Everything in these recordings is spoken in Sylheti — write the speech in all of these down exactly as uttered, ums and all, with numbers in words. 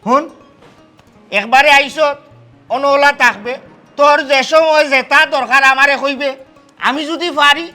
হুন, একবারে আইছত, অনওলা থাকবে, তোর যে সময় যেটা দরকার আমারে কইবে, আমি যুদি পারি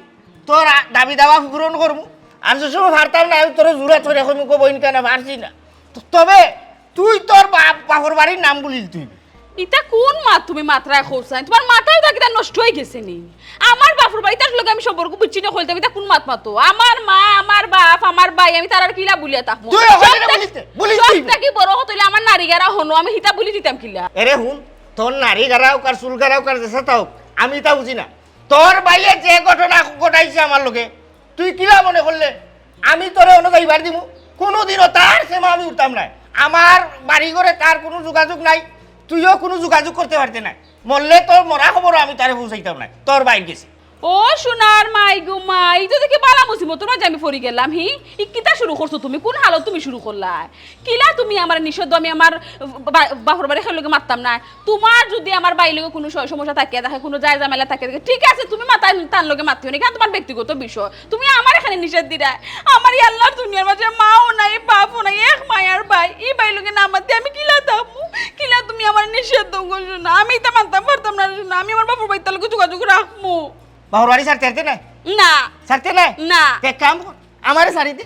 তোর আ-, দাবি দাওয়া পূরণ করমু। আর যে সময় পারতাম না, আমি তোরে জুড়া ধরে কইমু, "গো বইন, কেনে পারছি না।" ত-, তবে তুই তোর বাপ, বাপর বাড়ির নাম ভুলিলিতে অইবো। ইতা কুন মাত তুমি মাতরায় কওছাইন? তুমার মাথাও তা কিতা নষ্ট অইগেছে নি? আমার বাপর বাড়ি, তার লগে আমি সম্পর্ক বিচ্ছিন্ন করতাম, ইতা কুন মাত মাতো? আমার মা, আমার বাপ, আমার ভাই, আমি তারার কিলা ভুলিয়া থাকমু? তুই ওখানে সব থাকি, ভুলিতে, ভুলিতে সব হইবে। থাকি বড় কথা অইলে আমার নাড়িগাড়া হনো, আমি হিতা ভুলি দিতাম কিলা? এরে হুন, তোর নাড়িগাড়া অউক আর চুলগাড়া অউক আর যেছা তা অউক, আমি ইতা বুঝি না। তোর ভাইয়ে যে ঘটনা ঘটাইছে আমার লগে, তুই কিলা মনে করলে আমি তোরে অনো যাইবার দিমু? কুনুদিনও তার সেমা আমি উঠতাম নায়। আমার বাড়ি ঘরে তার কুনু যোগাযোগ নাই, তুইও কুনু যোগাযোগ করতে পারতে নায়। মরলে তোর মরা খবরও আমি তারে পৌঁছাইতাম নায়, তোর ভাইর গেছে। ও সোনার মাই গো মাই, ইতা দেখি বালা মুসিবতর মাঝে আমি পড়ি গেলাম। হি, ই কিতা শুরু করছো তুমি? কুন হালত তুমি শুরু করলায়? কিলা তুমি আমারে নিষেধ দেও, আমি আমার বা-, বাপর বাড়ি কেউর লগে মাততাম নায়। তুমার যুদি আমার ভাইর লগে কুনু স-, সমস্যা থাকিয়া থাকে, কুনু যায় ঝামেলা থাকিয়া থাকে, ঠিক আছে, তুমি মাতায় তার লগে মাতিও না, ইখান তুমার ব্যক্তিগত বিষয়। তুমি আমারে কেনে নিষেধ দিরায়? আমার ই আল্লার দুনিয়ার মাঝে মাও নাই, বাপও নাই, এক মায়ার ভাই, ই ভাইর লগে না মাতি আমি কিলা থাকমু? কিলা তুমি আমারে নিষেধ দেও গো সোনা? আমি ইতা মানতাম পারতাম না রে সোনা, আমি আমার বাপর বাড়ির লগে যোগাযোগ রাখমু। বাপর বাড়ি ছাড়তে পারতে নায়? না। ছাড়তে নায়? না। তে এক কাম কর, আমারে ছাড়ি দে।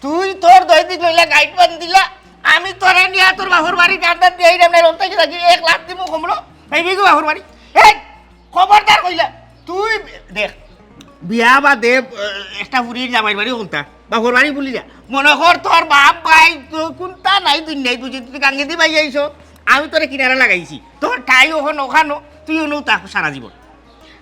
তুই তোর দই দিক লইলা গাইড বান্ধিলা, আমি তোরে নিয়া তোর বাপর বাড়ি গান্ডা দিয়া এই রামনায় রন্তাই থাকি, এক লাত দিমু কমলো, এই বিগু বাপর বাড়ি। এই, খবরদার কইলা, তুই দেখ, বিয়া বাদে, আহ, একটা ফুরির জামাইর বাড়ি কইতা, বাপর বাড়ি ভুলি যা। মনে কর তোর বাপ ভাই তো কুনতা নাই দুনিয়াত বুঝি, তুই গাঙ্গেদি ভাই আইছো, আমি তোরে কিনারা লাগাইছি, তোর ঠাই অখন অখানো, তুই অনো থাক সারা জীবন।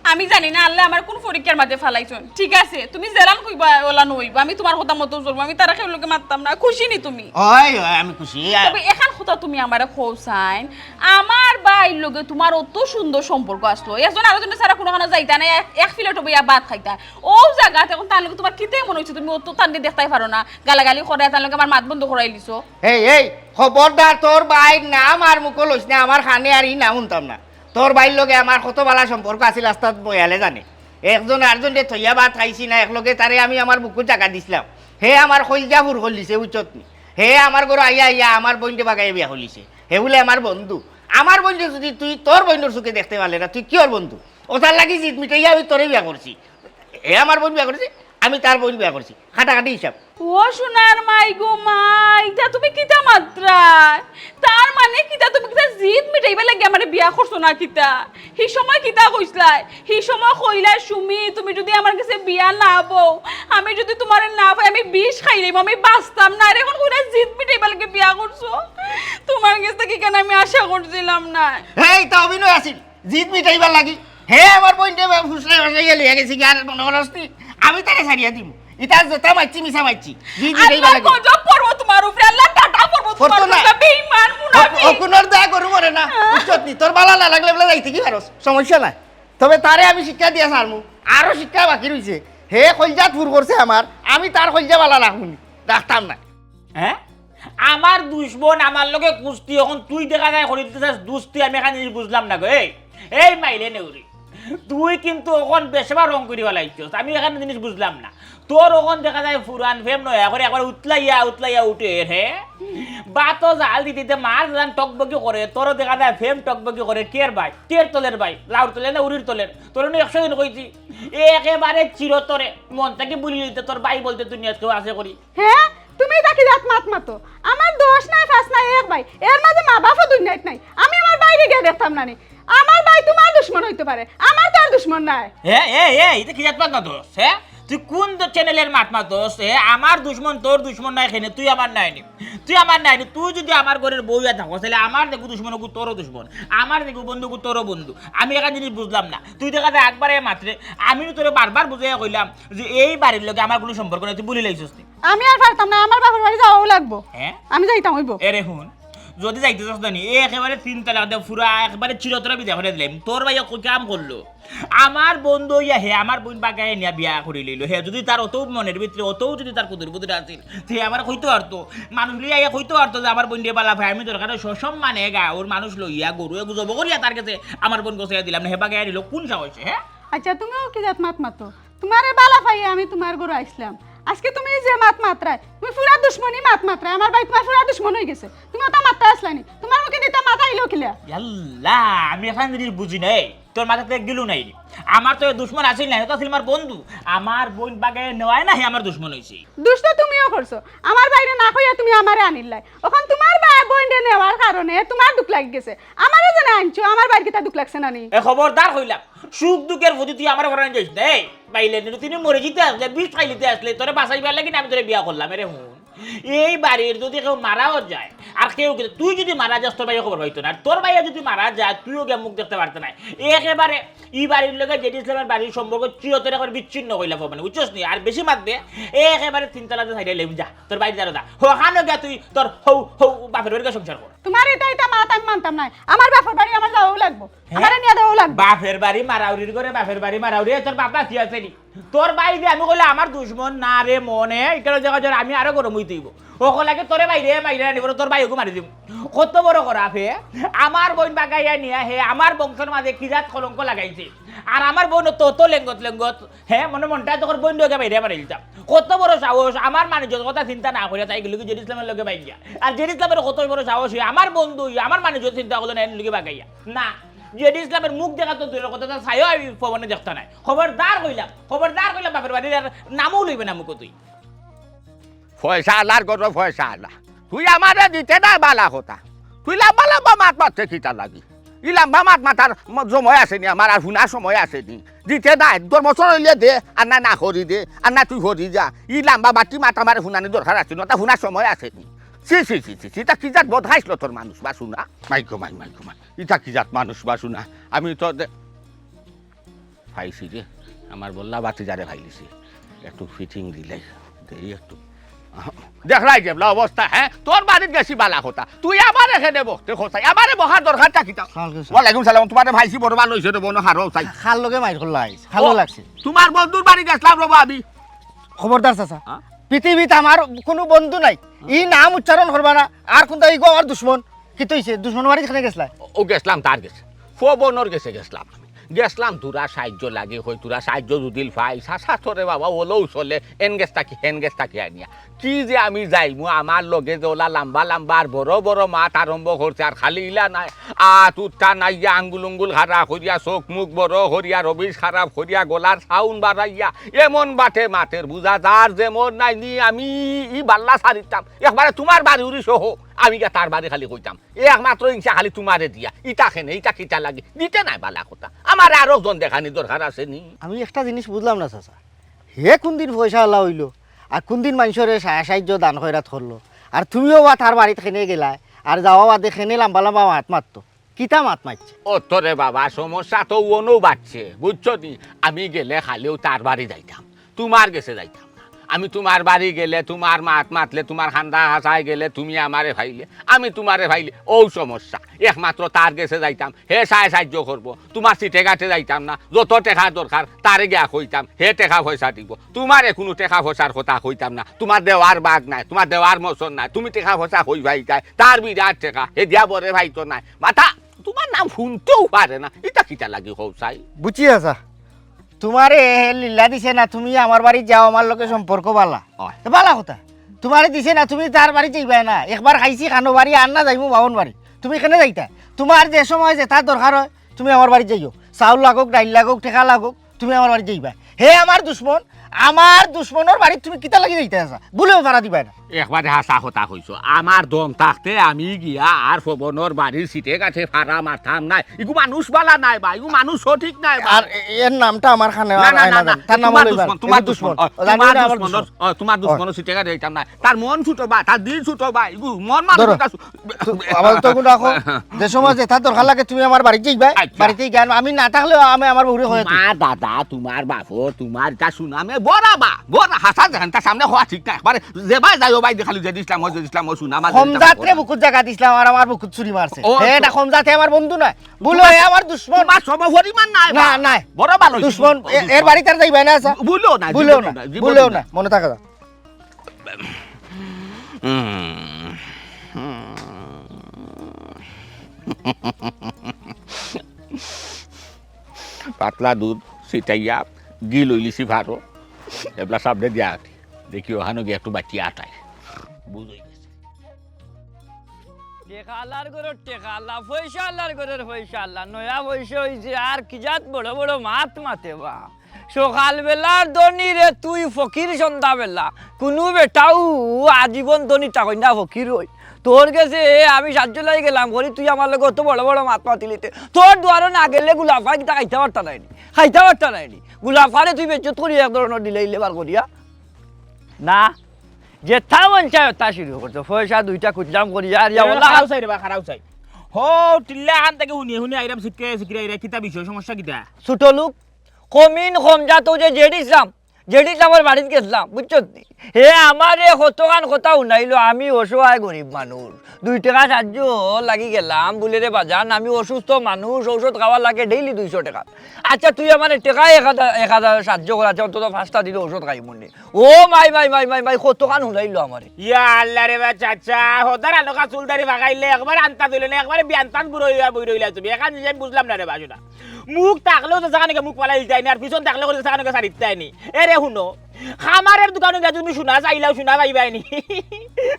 আমি জানি না আল্লায় আমারে কুন পরীক্ষার মাঝে ফালাইছইন। ঠিক আছে, তুমি যেলান কইবায় অলান অইবো, আমি তুমার কথা মতো চলমু, আমি তারে কেউর লগে মাততাম না। খুশি নি তুমি? অয়, অয়, আমি খুশি। আ- তবে এখান কথা তুমি আমারে কওছাইন, আমার ভাইর লগে তুমার অত সুন্দর সম্পর্ক আছলো, একজন আরোজনরে ছাড়া কুনুখানো যাইতা না, এক, এক প্লেটো বইয়া ভাত খাইতা, অউ জাগাত অখন তার লগে তুমার কিতা মনে অইছে, তুমি অত তানরে দেখতায় পারো না, গালাগালি করে তার লগে আমার মাত বন্ধ করাইলিছো। এই, এই, খবরদার তোর ভাইর নাম আর মুখো লইস না, আমার কানে আর ই নাম হুনতাম না। তোর ভাইর লগে আমার কত বালা সম্পর্ক আছিল, আস্তা ময়ালে জানে। একজন আরজনরে থইয়া ভাত খাইছি না, একলগে তারে আমি আমার বুকুর জাগা দিছলাম। হে আমার কইলজা ফুর করলিছে, বুঝছত নি? হে আমার ঘরো আইয়া আইয়া আমার বইনরে বাগাইয়া বিয়া করলিছে। হে বুলে আমার বন্ধু। আমার বইনরে যুদি তুই তোর বইনর চউখে দেখতে পারলে না, তুই কিওর বন্ধু? অতার লাগি জিদ মিটাইয়া আমি তোরে বিয়া করছি। হে আমার বইন বিয়া করছে, আমি তার বইন বিয়া করছি। কাটাকাটি হিসাব। ও সোনার মাই গো মাই, ইতা তুমি কিতা মাতরায়? তার মানে কিতা, তুমি কিতা জিদ মিটাইবার লাগি আমারে বিয়া করছো না কিতা? হি সময় কিতা কইছলায়? হি সময় কইলায়, "সুমি, তুমি যুদি আমার গেছে বিয়া না বও, আমি যুদি তুমারে না পাই, আমি বিষ খাইলাইমু, আমি বাঁচতাম না।" আর অখন কইরায় জিদ মিটাইবার লাগি বিয়া করছো। তুমার গেছ থাকি ইখান আমি আশা করছিলাম না। হে, ইতা অভিনয় আছিল। জিদ মিটাইবার লাগি। হে আমার বইনরে ফুসলাই ফাসলাইয়া লইয়া গেছে গি, আর মনে করস নি আমি তারে ছাড়িয়া দিমু? ইতা যেতা মাতছি মিছা মাতছি। জিদ মিটাইবার লাগি। গজব পড়বো তুমার উপরে, আল্লার ডাটা পড়বো তুমার উপরে, বেইমান, মুনাফিক। অকুনর দায় গরু মরে না, বুঝছত নি? তোর বালা না লাগলে বুলে যাইতে কি পারস, সমস্যা নাই। তবে তারে আমি শিক্ষা দিয়া ছাড়মু, আরো শিক্ষা বাকি রইছে। হে কইলজাত ফুর করছে আমার, আমি তার কইলজা বালা রাখমু নি, রাখতাম না। হে? আমার দুশমন আমার লগে কুস্তি, অখন তুই দেখা যায় করিতে চাস দুস্তি, আমি এখান জিনিস বুঝলাম না গো। এই, এই মাইলে নেউরি, তুই কিন্তু অখন বেশবা রং করি ফালাইছস, আমি এখান জিনিস বুঝলাম না। তোর অখন দেখা যায় পুরান প্রেম নয়া করি একবার উতলাইয়া উতলাইয়া উঠের, হে? ভাতো জাল দিতে দিতে মার জান টকবকি করে, তোরও দেখা যায় প্রেম টকবকি করে। কের ভাই? কের তলের ভাই? লাউর তলের না উরির তলের? তোরে নু একশো দিন কইছি, একেবারে চিরতরে মন থাকি ভুলি নিতে তোর ভাই বলতে দুনিয়াত কেউ আছে করি। হে, তুমি ইতা কিজাত মাত মাতো? আমার দশ নাই, পাঁচ নাই, এক ভাই। এর মাঝে মা বাপও দুনিয়াত নাই। আমি আমার ভাইরে গিয়া দেখতাম না নি। আমার ভাই তুমার দুশমন অইতো পারে, আমার তার দুশমন নায়। হে, এ, এ, ইতা কিজাত মাত মাতস, হে? তুই কুন চ্যানেলের মাত মাতস, হে? আমার দুশমন তোর দুশমন নায় কেনে, তুই আমার নায় নি। তুই আমার নায় নি। তুই যুদি আমার ঘরর বউ অইয়া থাকস, তাইলে আমার যেগু দুশমন অগু তোরও দুশমন, আমার যেগু বন্ধু অগু তোরও বন্ধু। আমি এখান জিনিস বুঝলাম না। তুই দেখা যায় একবারে মাতরে, আমি নু তোরে বারবার বুঝাইয়া কইলাম, যে এই বাড়ির লগে আমার কুনু সম্পর্ক নাই, তুই ভুলি লাইছস নি? আমি আর পারতাম না, আমার বাপর বাড়ি যাওয়াউ লাগবো। হে? আমি যাইতাম অইবো। এরে হুন, যুদি যাইতে চাস না নি, একেবারে তিন তালাক দে, পুরা একবারে চিরতরে বিদায় করি দিলাইমু। তোর ভাইয়ে কই কাম করলো? আমার বন্ধু অইয়া হে আমার বইন বাগাইয়া নিয়া বিয়া করি লইলো। হে যুদি তার অতউ মনর ভিতরে, অতউ যুদি তার কুদুর বুদুর আছিল, তে আমারে কইতো পারতো। মানুষ লইয়া আইয়া কইতো পারতো যে আমার বইনরে বালা পায়, আমি দরকারে সসম্মানে গাউর মানুষ লইয়া গরু এগু জবো করিয়া তার গেছে আমার বইন গছাইয়া দিলাম না, হে বাগাইয়া নিলো। কুন সাহসে, হে? আচ্ছা, তুমিও কিজাত মাত মাতো? তুমারে বালা পাইয়া আমি তুমার ঘরো আইছলাম, আজকে তুমি যে মাত মাতরায়, তুমি পুরা দুশমনি মাত মাতরায়। আমার ভাই তুমার পুরা দুশমন অইগেছে। তুমি অতা মাতরায় আছলায়নি, তুমার মুখে দিতা মাত আইলো কিলা? ইয়াল্লা, আমি একখান জিনিস বুঝি নাই। তোর মাথাত এক গিলু নাই নি। আমার তো এ দুশমন আছিল না, এ তো আছিল আমার বন্ধু। আমার বইন বাগাইয়া নেওয়ায় না, হে আমার দুশমন অইছে। দুষ তো তুমিও করছো, আমার ভাইরে না কইয়া তুমি আমারে আনিলায়। অখন তুমার ভাই বইনরে নেওয়ার কারণে তুমার দুখ লাগি গেছে, আমারে যে না আনছো, আমার ভাইর কিতা দুখ লাগছে না নি? এ খবরদার কইলাম, সুখ দুখের প্রতি তুই আমারে ফরানি যাইস না। এই, বাইলে নিলে তুই মরি যিতে আসলে, বিষ খাইলিতে আসলে, তোরে বাঁচাইবার লাগি না আমি তোরে বিয়া করলাম। এরে হুন, এই বাড়ির যদি কেউ মারাও যায়, আর কেউ কিন্তু, তুই যদি মারা যাস, তোর ভাইয়ে খবর পাইতো না, আর তোর ভাইয়ে যদি মারা যায়, তুইও গিয়া মুখ দেখতে পারতে না। একেবারে ই বাড়ির লগে জেডি ইসলামের বাড়ির সম্পর্ক চিরতরে করে বিচ্ছিন্ন কইলা, মানে, বুঝছস নি? আর বেশি মাত দে, একেবারে তিন তালাতে ছাইড়াই লেম যা, তোর বাড়ি যা, যা। হখানো গিয়া তুই তোর হউ, হউ বাপের বাড়ি গিয়া সংসার কর। তুমার ইতা ইতা মাত আমি মানতাম নায়। আমার বাপর বাড়ি আমার যাওয়াউ লাগবো। হ্যাঁ? আমারে নিয়া যাওয়াউ লাগবো। বাপের বাড়ি মারাউরির ঘরে, বাপের বাড়ি মারাউরি, তোর বাপ বাঁচিয়া আছে নি? তোর ভাইরে আমি কইলে আমার দুশমন না রে মনে, ইকানো দেখা যার আমি আরো গরম অইতে অইবো। অকল লাগে তোরে বাইরে মাইরে আনিব, তোর ভাইগু মারি দিমু। কত বড় খারাপ হে, আমার বইন বাগাইয়া নিয়া হে আমার বংশর মাঝে কি জাত কলঙ্ক লাগাইছে। আর আমার বইন তো, তো লেঙ্গত লেঙ্গত, হে, মনে মনটা তোর বইন লগে বাইরে মারি দিতাম। কত বড় সাহস, আমার মানুষর কথা চিন্তা না করিয়া তাই গেল কি জেডি ইসলামের লগে বাইর গিয়া। আর জেডি ইসলামের কত বড় সাহস হে, আমার বন্ধু, আমার মানুষর চিন্তা করলো না, এর লগে বাগাইয়া। না, জেডি ইসলামের মুখ দেখা তো দূরের কথা, তার ছায়াও আমি পবনে দেখতা নায়। খবরদার কইলাম, খবরদার কইলাম, বাপের বাড়ির আর নামও লইবে না মুখো তুই। পয়সা আলার ঘরো পয়সা আলা। তুই আমারে দিতে নায় বালা কথা। তুই লাম্বা লাম্বা মাত মাততে কিতা লাগি? ই লাম্বা মাত মাতার ম-, সময় আছে নি আমার, আর হুনার সময় আছে নি? দিতে নায়, তোর বছর অইলে দে, আর না, না করি দে, আর না তুই করি যা। ই লাম্বা বাটি মাত আমার হুনানি দরকার আছে নি, অতা হুনার সময় আছে নি? ছি, ছি, ছি, ছি, ছি, ইতা কি জাত বদহাইছ লতর মানুষ বা শুনা? মাই গো মাই, মাই গো মাই। ইতা কি জাত মানুষ বা শুনা? আমি তো দে-, পাইছি রে, আমার বল্লা বাতি যারে পাইলিছি। একটু ফিটিং দিলাই, দেই একটু। দেখরায় যেবলা অবস্থা, হে? তোর বাড়িত গেছি বালা কথা। তুই আমারে এখানে বসতে কোথায়? আমারে বহার দরকারটা কিতা? সালাম আলাইকুম। ওয়ালাইকুম সালাম। তুমারে পাইছি বড় ভালা অইছে রে, বনো হারো চাই। খার লগে মাইর করলাইছ, খালো ও, লাগছে। তুমার বন্ধুর বাড়ি গেছলাম রে বা আমি। খবরদার চাচা, হ্যাঁ? পৃথিবীত আমার কুনু বন্ধু নাই। ই নাম উচ্চারণ করবা না। আর কুনটা ইগু আমার দুশমন। কিতা অইছে? দুশমন বাড়িত কেনে গেছলায়? ও গেছলাম তার গেছে, পবনর গেছে গেছলাম। গেছলাম তোরা সাহায্য লাগে, কই তোরা সাহায্য যদি পাই, চাচা তোরে বাবা ওলেও চলে, এন গেছ থাকি, হেন গেছ থাকি আনিয়া। কি যে আমি যাইমু, আমার লগে যে ওলা লাম্বা লাম্বা আর বড় বড় মাত আরম্ভ করছে, আর খালি ইলা নায়, আত উত্তা নাইয়া আঙ্গুল উঙ্গুল খাড়া করিয়া, চোখ মুখ বড় করিয়া, রবিশ খারাপ করিয়া, গলার সাউন্ড বাড়াইয়া, এমন বাটে মাতের বুঝা যার যেমন নাই নি, আমি ই বাল্লা ছাড়িতাম, একবারে তুমার বাড়ি উড়ি সহ, আমি গিয়া তার বাড়ি খালি কইতাম। এ একমাত্র হিংসা খালি তুমারে দিয়া। ইতা কেনে, ইতা কিতা লাগি? দিতে নায় বালা কথা। আমারে আরো জন দেখানি দরকার আছে নি? আমি একটা জিনিস বুঝলাম না চাচা, হে কুনদিন পয়সা আলা অইলো, আর কুনদিন মানষরে সা-, সাহায্য দান খয়রাত করলো, আর তুমিও বা তার বাড়িত কেনে গেলায়, আর যাওয়া বাদে কেনে লাম্বা লাম্বা মাত মাততো, কিতা মাত মাতছে? ও তোরে বাবা, সমস্যা তো অনো বাড়ছে, বুঝছো নি? আমি গেলে খালিও তার বাড়ি যাইতাম, তুমার গেছে যাইতাম না। আমি তুমার বাড়ি গেলে, তুমার মাত মাতলে, তুমার কান্দা হাছায় গেলে, তুমি আমারে পাইলে, আমি তুমারে পাইলে, অউ সমস্যা। একমাত্র তার গেছে যাইতাম, হে সায় সাহায্য করবো। তুমার সিটে ঘাটে যাইতাম না, যত টেকা দরকার তারে গিয়া কইতাম, হে টেকা পয়সা দিবো। তুমারে কুনু টেকা পয়সার কথা কইতাম না, তুমার দেওয়ার বাগ নাই, তুমার দেওয়ার মসন নাই, তুমি টেকা পয়সা কই পাইতায়, তার বিরাট টেকা, হে দিয়া বরে পাইতো নায়। মাথা তুমার নাম হুনতেও পারে না, ইতা কিতা লাগি কও চাই? বুঝছি চাচা, তুমারে হে লীলা দিছে না, তুমি আমার বাড়িত যাও, আমার লগে সম্পর্ক বালা। অয়। তো বালা কথা। তুমারে দিছে না, তুমি তার বাড়িত যাইবায় না। একবার খাইছি খানো বাড়ি, আর না যাইমু বামন বাড়ি। তুমি কেনে যাইতায়? তুমার যে সময় যেতা দরকার অয়, তুমি আমার বাড়িত যাইও। চাউল লাগউক, ডাইল লাগউক, টেকা লাগউক, তুমি আমার বাড়িত যাইবায়। হে আমার দুশমন, আমার দুশমনর বাড়িত তুমি কিতা লাগি যাইতায় চাচা? ভুলেও ফাড়া দিবায় না। একবারে হাছা কথা কইছো। আমার দম থাকতে আমি গিয়া আর পবনর বাড়ির সিটে ঘাটে ফাড়া মারতাম নায়। ইগু মানুষ বালা নায় বা, ইগু মানুষ সঠিক নায় বা। আর এ-, এর নামটা আমার কানে না, আর না, আয় না, না, না। জানি। তার নাম তুমার অইলো ইবার। দুশমন, তুমার দুশমন। অ, তুমার দুশমন, অ, তুমার দুশমন। অ, তুমার দুশমনর সিটে ঘাটে যাইতাম নায়। তার মন ছোট বা, তার দিল ছোট বা, ইগু মন মানসিকতা ছো-, আবার তো গুণ রাখো। যে সময় যেতা দরকার লাগে তুমি আমার বাড়িত যাইবায়, আচ্ছা। বাড়িত গিয়া আমি না থাকলেও আমি আমার বউরে কইয়া দিমু। মা, দাদা, তুমার বাপর, তুমার ইতা শুনা, আমি বড় বা, বড় হাছা যেখান, তার সামনে কওয়া ঠিক না। একবারে যেবায় যাই, ওবায় খালি জেডি ইসলাম, ও জেডি ইসলাম, ও শুনা, আমার জেডি ইসলাম, ও কম জাতরে শুনা। বুকুত জাগা দিছলাম, আর আমার বুকুত ছুরি মারছে। ও, হে, ইটা তো কম জাতে আমার বন্ধু নায়। ভুল তুমার, অয়, আমার দুশমন। তুমার সমপরিমাণ নায় না, বা। নায়। বড় ভালা অইছে। দুশমন, ও, এ-, দুশমন। এর বাড়িত আর যাইবায় না, চাচা। ভুলেও না, ভুলেও জীবনেও না, না, জীবনেও ভুলেও না। না। মনো থাকে, চাচা। পাতলা দুধ ছিটাইয়া গিল অইলিছি ভারো, এবলা সামনে দিয়া আটি। দেখি ওখানো গিয়া একটু বাঁচিয়া আটাই। বুঝ অই গেছে। টেকা আলার ঘরর টেকা আলা, পয়সা আলার ঘরর পয়সা আলা, নয়া পয়সা অইছে আর কি জাত বড় বড় মাত মাতে বা। সকাল বেলার ধনী রে তুই ফকির সন্ধ্যা বেলা, কুনু বেটাউ আজীবন ধনী থাকইন না ফকির অয়। তোর গেছে আমি সাহায্য লাগি গেলাম করি, তুই আমার লগে অত বড় বড় মাত মাতিলিতে। তোর দুয়ারো না গেলে গুলাফা কিতা খাইতা পারতা নায়নি, খাইতা পারতা নায়নি। গুলাফারে তুই বেইজ্জত করি এক ধরনর দিলাইলে বার করিয়া। না, যেতা মন চায় অতা শুরু করছো। পয়সা দুইটা খুঁজলাম করিয়া আর ইয়া এ, বলা খারাপ চাই রে বা, খারাপ চাই। হো, টিল্লা খান থাকি হুনি হুনি আইরাম, শিখরে শিখরে আইরা, কিতা বিষয়, সমস্যা কিতা? ছোট লোক, কমিন কম জাত, অউ যে জেড ইসলাম, জেড ইসলামর বাড়িত গেছলাম, বুঝছত নি? হে আমারে কতখান কথা হুনাইলো, আমি অসহায় গরিব মানুষ, দুই টেকা সাহায্য লাগি গেলাম, বুলে, "রে বাজান, আমি অসুস্থ মানুষ, ঔষধ খাওয়া লাগে ডেইলি দুইশো টেকা। আচ্ছা, তুই আমারে টেকা এক হাজার, এক হাজার সাহায্য কর, আচ্ছা, অন্তত পাঁচটা দিলে ঔষধ খাইমুনে।" ও মাই, মাই, মাই, মাই, মাই, কতখান হুনাইলো আমারে। ইয়া আল্লাহ রে বা চাচা, হদার আলোকা চুলদারি ফাঁকাইলে একবার আনতা দিলে না, একবারে বিয়ানতান বুড়ো হইয়া বই রইলা তুমি। এখান জিনিস আমি বুঝলাম না রে বা, শোনা। মুখ থাকলেও তো যেখানে মুখ ফালাই দিতায় নি, আর পিছন থাকলেও তো যেখানে সারিতায় নি। এ রে হুনো, খামারের দোকানো গিয়া তুমি শোনা চাইলাও শোনা পাইবায় নি।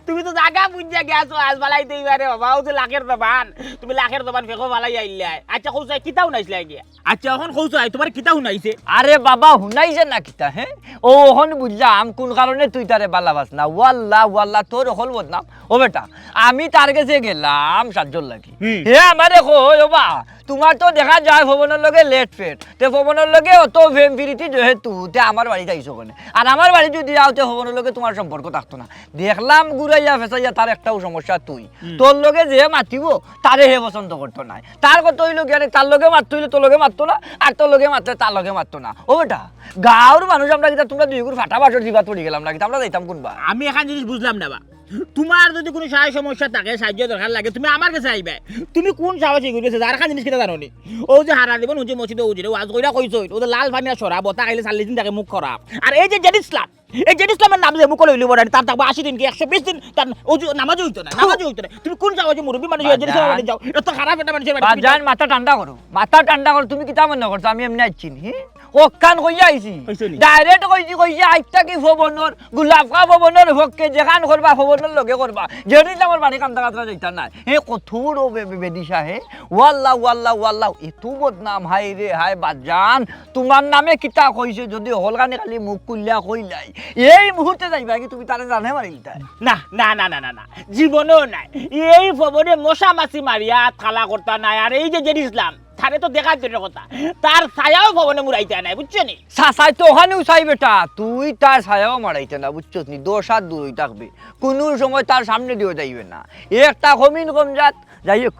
তুমি তো জাগা বুঝিয়া গেছো, আজ ফালাই দিবায় রে বাবা, ও যে লাখের দোকান, তুমি লাখের দোকান ফেকো ফালাই আইলায়। আচ্ছা, কও চাই, কিতা হুনাইছলায় গিয়া? আচ্ছা, অখন কও চাই, তুমারে কিতা হুনাইছে? আরে বাবা, হুনাইছে না কিতা, হে? ও, অখন বুঝলাম কোন কারণে তুই তারে বালা পাস না। ওয়াল্লা, ওয়াল্লা, তোর অকল বদনাম। ও বেটা, আমি তার গেছে গেলাম সাহায্যর লাগি। হুম। হে আমারে কয়, "ও বা, তুমার তো দেখা যায় ফবনর লগে লেট ফেট। তে ফবনর লগে অত প্রেম প্রীতি যেহেতু, তে আমার বাড়িত আইছো কেনে? আর আমার বাড়িত যদি আও, তে ফবনর লগে তুমার সম্পর্ক থাকতো না।" দেখলাম ঘুরাইয়া ফেসাইয়া তার একটাউ সমস্যা তুই। হুম। তোর লগে যে মাতিবো, তারে হে পছন্দ করতো নায়। তার কথা অইলো কি, আরে, তার লগে মাততে অইলে তোর লগে মাততো না, আর তোর লগে মাতলে তার লগে মাততো না। ও বেটা, গাঁওর মানুষ আমরা কিতা, তুমরা দুইগুর ফাটা বাসর জিবাত পড়ি গেলাম না কিতা? আমরা যাইতাম কুনবা? আমি এখান জিনিস বুঝলাম না বা। তুমার যদি কুনু সাহায্য সমস্যা থাকে, সাহায্য দরকার লাগে, তুমি আমার গেছে আইবায়। তুমি কুন সাহসে ইগুর গেছে যাইতায়? এখান জিনিস কিতা জানো নি? অউ যে হারা জীবন হুনছি মসজিদো উজিরে ওয়াজ কইরা কইছইন, অউ যে লাল পানি আর শরাব, অতা খাইলে চল্লিশ দিন থাকে মুখ খারাপ। আর এই যে জেড ইসলাম, এই জেড ইসলামর নাম যে মুখো লইলে বড়, তার থাকবা আশি দিন কি একশো বিশ দিন, তার অজু, নামাজও অইতো না, নামাজও অইতো না। তুমি কুন সাহসে মুরব্বি মানুষ, এই জেড ইসলামর বাড়ি যাও? এত খারাপ একটা মানুষের বাড়ি তুমি যাও। বাজান, মাথা ঠান্ডা করো, মাথা ঠান্ডা করো। তুমি কিতা মনে করছো আমি এমনে আইছি নি, হি? অখান কইয়া আইছি। কইছো নি? Direct কইছি, কইছি, আইজ থাকি ফবনর, গুলাফা ফবনর পক্ষে যেখান করবা, ফবনর লগে করবা। জেড ইসলামর বাড়ি কান্দা কাতরা যাইতা নায়। হে কঠোর ও বে-, বে-, বেদিশা হে। ওয়াল্লা, ওয়াল্লা, ওয়াল্লা। এত বদনাম, হায় রে, হায় বাজান। তুমার নামে কিতা কইছে, যদি হকলখানে খালি মুখ খুলিয়া কইলাই, এই মুহূর্তে যাইবায় কি তুমি তারে জানে মারিলিতায়? না, না, না, না, না, না, জীবনেও নায়। এই ফবনে মশা মাছি মারিয়া আত খালা করতা নায়। আর এই যে জেড ইসলাম, তারে তো দেখার দূরের কথা, তার ছায়াও ফবনে মুড়াইতা নায়, বুঝছো নি? চাচায় তো অখানেউ চাই বেটা, তুই তার ছায়াও মারাইতে না, বুঝছস নি? দশ হাত দূরই থাকবে, কুনু সময় তার সামনেদিও যাইবে না। একটা কমিন কম জাত, যাই হোক,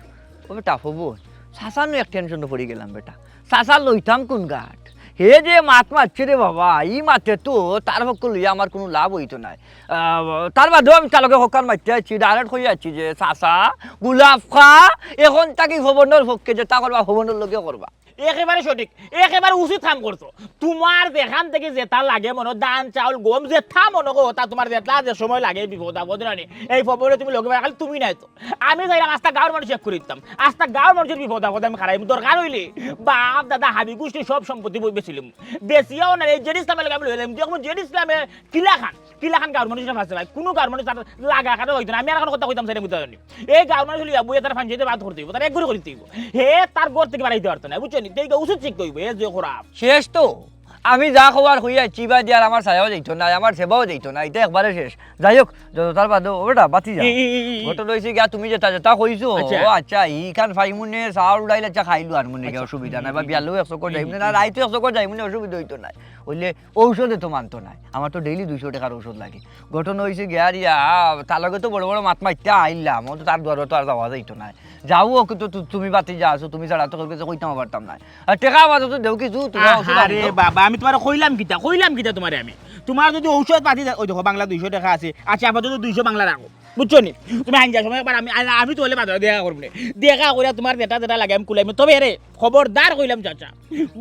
ও বেটা, ফবন, চাচা নু এক টেনশনো পড়ি গেলাম বেটা। চাচা লইতাম কুন ঘাট? হে যে মাত মাতছে রে বাবা, ই মাতে তো তার পক্ষ লইয়া আমার কুনু লাভ অইতো নায়। আহ, তার বাদেও আমি তার লগে হকল মাততে আইছি, direct কইয়া আইছি যে, "চাচা, গুলাফা, অখন থাকি ফবনর পক্ষে যেতা করবা, ফবনর লগে করবা।" একেবারে সঠিক, একেবারে উচিত কাম করছো। তুমার যেখান থাকি যেতা লাগে মনো, ধান, চাউল, গম, যেতা মনো গো, তা তুমার যেতা যে সময় লাগে, বিপদ আপদ নানি, এই ফবনরে তুমি লগে পাইবায়, খালি তুমি নায় তো। আমি চাইরাম আস্তা গাঁওর মানুষ এক করি দিতাম। আস্তা গাঁওর মানুষর বিপদ আপদ আমি খাড়াইমু। দরকার অইলে বাপ, দাদা, হাবি গুষ্টি সব সম্পত্তি বই বেচিলিমু। বেচিয়াও না, এই জেড ইসলামর লগে আমি লইলাম। দেখমু জেড ইসলামে কিলাখান, কিলাখান গাঁওর মানুষরে ফাঁসে ভাই। কুনু গাঁওর মানুষ তার লাগা খাটো অইতো না। আমি আর কুনু কথা কইতাম চাইরাম না, বুঝছো নি? এই গাঁওর মানুষ লইয়া বইয়া তার ফাঞ্চাইতে বাদ করতে অইবো, তার এক ঘরে করিতে অইবো। হে তার ঘর থাকি বাড়াইতে পারতো না, বুঝছো নি? তে এই উচিত শিক্ষা অইবো, এ যে খারাপ। শেষ তো। আমি যা কওয়ার কইয়া আইছি, বাদে আর আমার ছায়াও যাইতো নায়, আমার সেবাও যাইতো নায়, ইতা একবারে শেষ। যাই হোক, যত তার বাদে, ও বেটা, বাতি যা। ই, ই, ই, ই, ই। ঘটনা অইছে গিয়া, তুমি যেতা যেতা কইছো, আচ্ছা। ও আচ্ছা, ইখান পাইমুনে, চাউল ডাইল আচ্ছা খাইলো আর মনে গিয়া অসুবিধা নাই, বা বিয়ালেও এক চক্কর যাইমুনে, না রাইতেও এক চক্কর যাইমুনে, অসুবিধা অইতো নায়। অইলে ঔষধে তো মানতো নায়, আমার তো ডেইলি দুইশো টেকার ঔষধ লাগে। ঘটনা অইছে গিয়া আর ইয়া, তার লগে তো বড় বড় মাত মাততে আইলাম, ও তো তার দুয়ারো তো আর যাওয়া যাইতো নায়। যাও, ওকে তো তু-, তুমি বাতি যা আছো, তুমি ছাড়া তো কেউর গেছে কইতাম পারতাম নায়। আর টেকা আপাতত দেও কিছু, তুমার ঔষধ আনি আরে দেও। বাবা, আমি তুমারে কইলাম কিতা, কইলাম কিতা তুমারে আমি? তুমার যদি ঔষধ পাতি দে-, ওই দেখো, বাংলা দুইশো টেকা আছে, আচ্ছা, আপাতত দুইশো বাংলা রাখো, বুঝছো নি? তুমি আইন যা সময় একবার আমি, আমি, আমি তো অইলে বাজারো দেখা করমু নে। দেখা করিয়া তুমার যেতা যেতা লাগে আমি কুলাইমু। তবে রে, খবরদার কইলাম চাচা,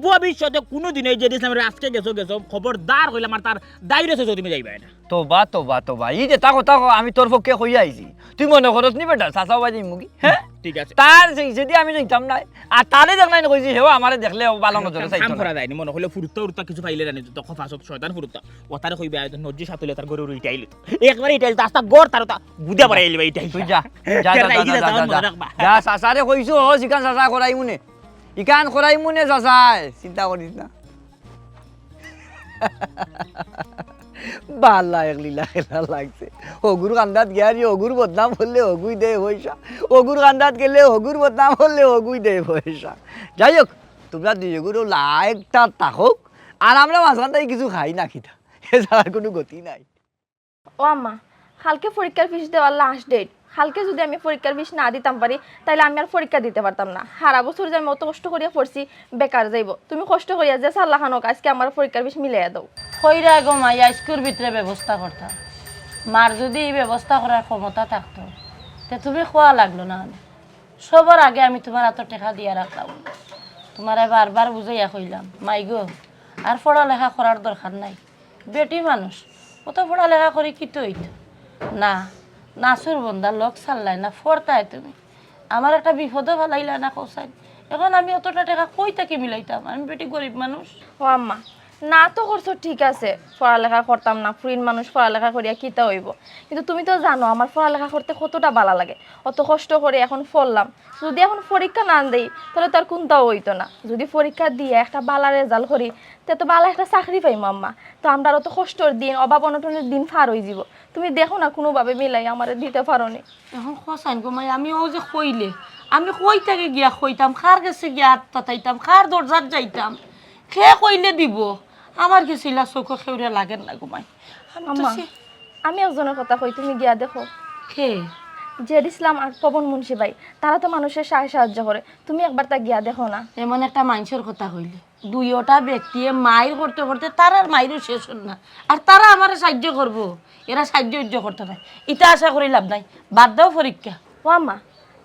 ভবিষ্যতে কুনুদিন এই জেড ইসলামরে আজকে গেছো গেছো, খবরদার কইলাম, আর তার দায়রে শেষে তুমি যাইবায় না। তোবা, তোবা, তোবা। ই যেতা কথা ক-, আমি তোর পক্ষে কইয়া আইছি। তুই মনো করস নি বেটা, চাচা বাবা যাইমু কি? হ্যাঁ? ঠিক আছে। তার সেই, যদি আমি যাইতাম না, আর তারে দেখলাই না কইছি, হেও আমারে দেখলে ও ভালা নজরে কাম, চাইতো কাম না। করা যায়নি, মনো করলে ফুরুত্তা উরুত্তা কিছু পাইলে জানি তো, খফা সব শয়তান ফুরুত্তা। ও তারে কইবে, আয় তো নজ্জি সাতুলে তার গরুর ইটাইল। একবারে ইটাইল তো আস্তা গর তার ওটা গুদা বাড়াই লিবা ইটাইল। তুই যা, যা, যা, যা, যা, যা, যা, যা, যা। যা। যা, চাচারে কইছো, ও, ইখান চাচা করাইমুনে। ইখান করাইমুনে, চাচায়। চিন্তা করিস না। বালা এক লীলা খেলা লাগছে। হগুর কান্দাত গিয়া রে, হগুর বদনাম করলে হগুই দেয় পয়সা। হগুর কান্দাত গেলে হগুর বদনাম করলে হগুই দেয় পয়সা। যাই হোক, তোমরা দুই হগুরও লাইকটা থাকউক। আর আমরা মাঝখান থাকি কিছু খাই না কিতা। এছাড়া আর কুনু গতি নাই। ও আম্মা, কালকে পরীক্ষার ফিস দেওয়ার লাস্ট ডেট। কালকে যুদি আমি পরীক্ষার ফিস না দিতাম পারি, তাইলে আমি আর পরীক্ষা দিতে পারতাম না। হারা বছর যে আমি অত কষ্ট করিয়া পড়ছি, বেকার যাইবো। তুমি কষ্ট করিয়া যে সাল্লাখান হোক, আজকে আমার পরীক্ষার ফিস মিলাইয়া দাও। কইরা গো মাই, আইজকুর ভিতরে ব্যবস্থা করতাম। মার যুদি ই ব্যবস্থা করার ক্ষমতা থাকতো, তে তুমি কওয়া লাগলো না। সবার আগে আমি তুমার আতো টেকা দিয়া রাখলাম। তুমারে বারবার বুঝাইয়া কইলাম, মাই গো, আর পড়ালেখা করার দরকার নাই। বেটি মানুষ, অত পড়ালেখা করি কিতা অইতো? না, নাসুর বন্দা লগ ছাড়লায় না, পড়তায় তুমি। আমার একটা বিপদো ফালাইলায় না কওছাইন। এখন আমি অতটা টেকা কই থাকি মিলাইতাম? আমি বেটি গরিব মানুষ। ও আম্মা, না তো করছো ঠিক আছে, পড়ালেখা করতাম না, ফুরিন মানুষ পড়ালেখা করিয়া কিতা অইবো? কিন্তু তুমি তো জানো আমার পড়ালেখা করতে কতটা বালা লাগে। অত কষ্ট করি এখন পড়লাম, যুদি এখন পরীক্ষা না দেই, তাইলে তো আর কুনটাও অইতো না। যুদি পরীক্ষা দিয়া একটা বালা রেজাল্ট করি, তে তো বালা একটা চাকরি পাইমু আম্মা। তো আমরার অত কষ্টর দিন, অভাব অনটনের দিন পার অইযিবো। তুমি দেখো না কুনুভাবে মিলাই আমারে দিতে পারো নি। এখন কওছাইন গো মাই, আমি অউ যে কইলে, আমি কই থাকি গিয়া কইতাম, কার গেছে গিয়া আত পাতাইতাম, কার দরজাত যাইতাম, কে কইলে দিবো? আমার গেছে ইলা চউখো কেউরে লাগের না গো মাই। আমি তো আম্মা, সে- আমি একজনর কথা কই, তুমি গিয়া দেখো। কে? জেড ইসলাম আর পবন মুন্সি ভাই, তারা তো মানুষরে সাহায্য, সাহায্য করে, তুমি একবারতা গিয়া দেখো না। এমন একটা মানষর কথা কইলে, দুইওটা ব্যক্তিয়ে মাইর করতে করতে তারার মাইরও শেষ অর না, আর তারা আমারে সাহায্য করবো, এরা সাহায্য উহ্য করতো নায়, ইতা আশা করি লাভ নাই, বাদ দেও পরীক্ষা। ও আম্মা,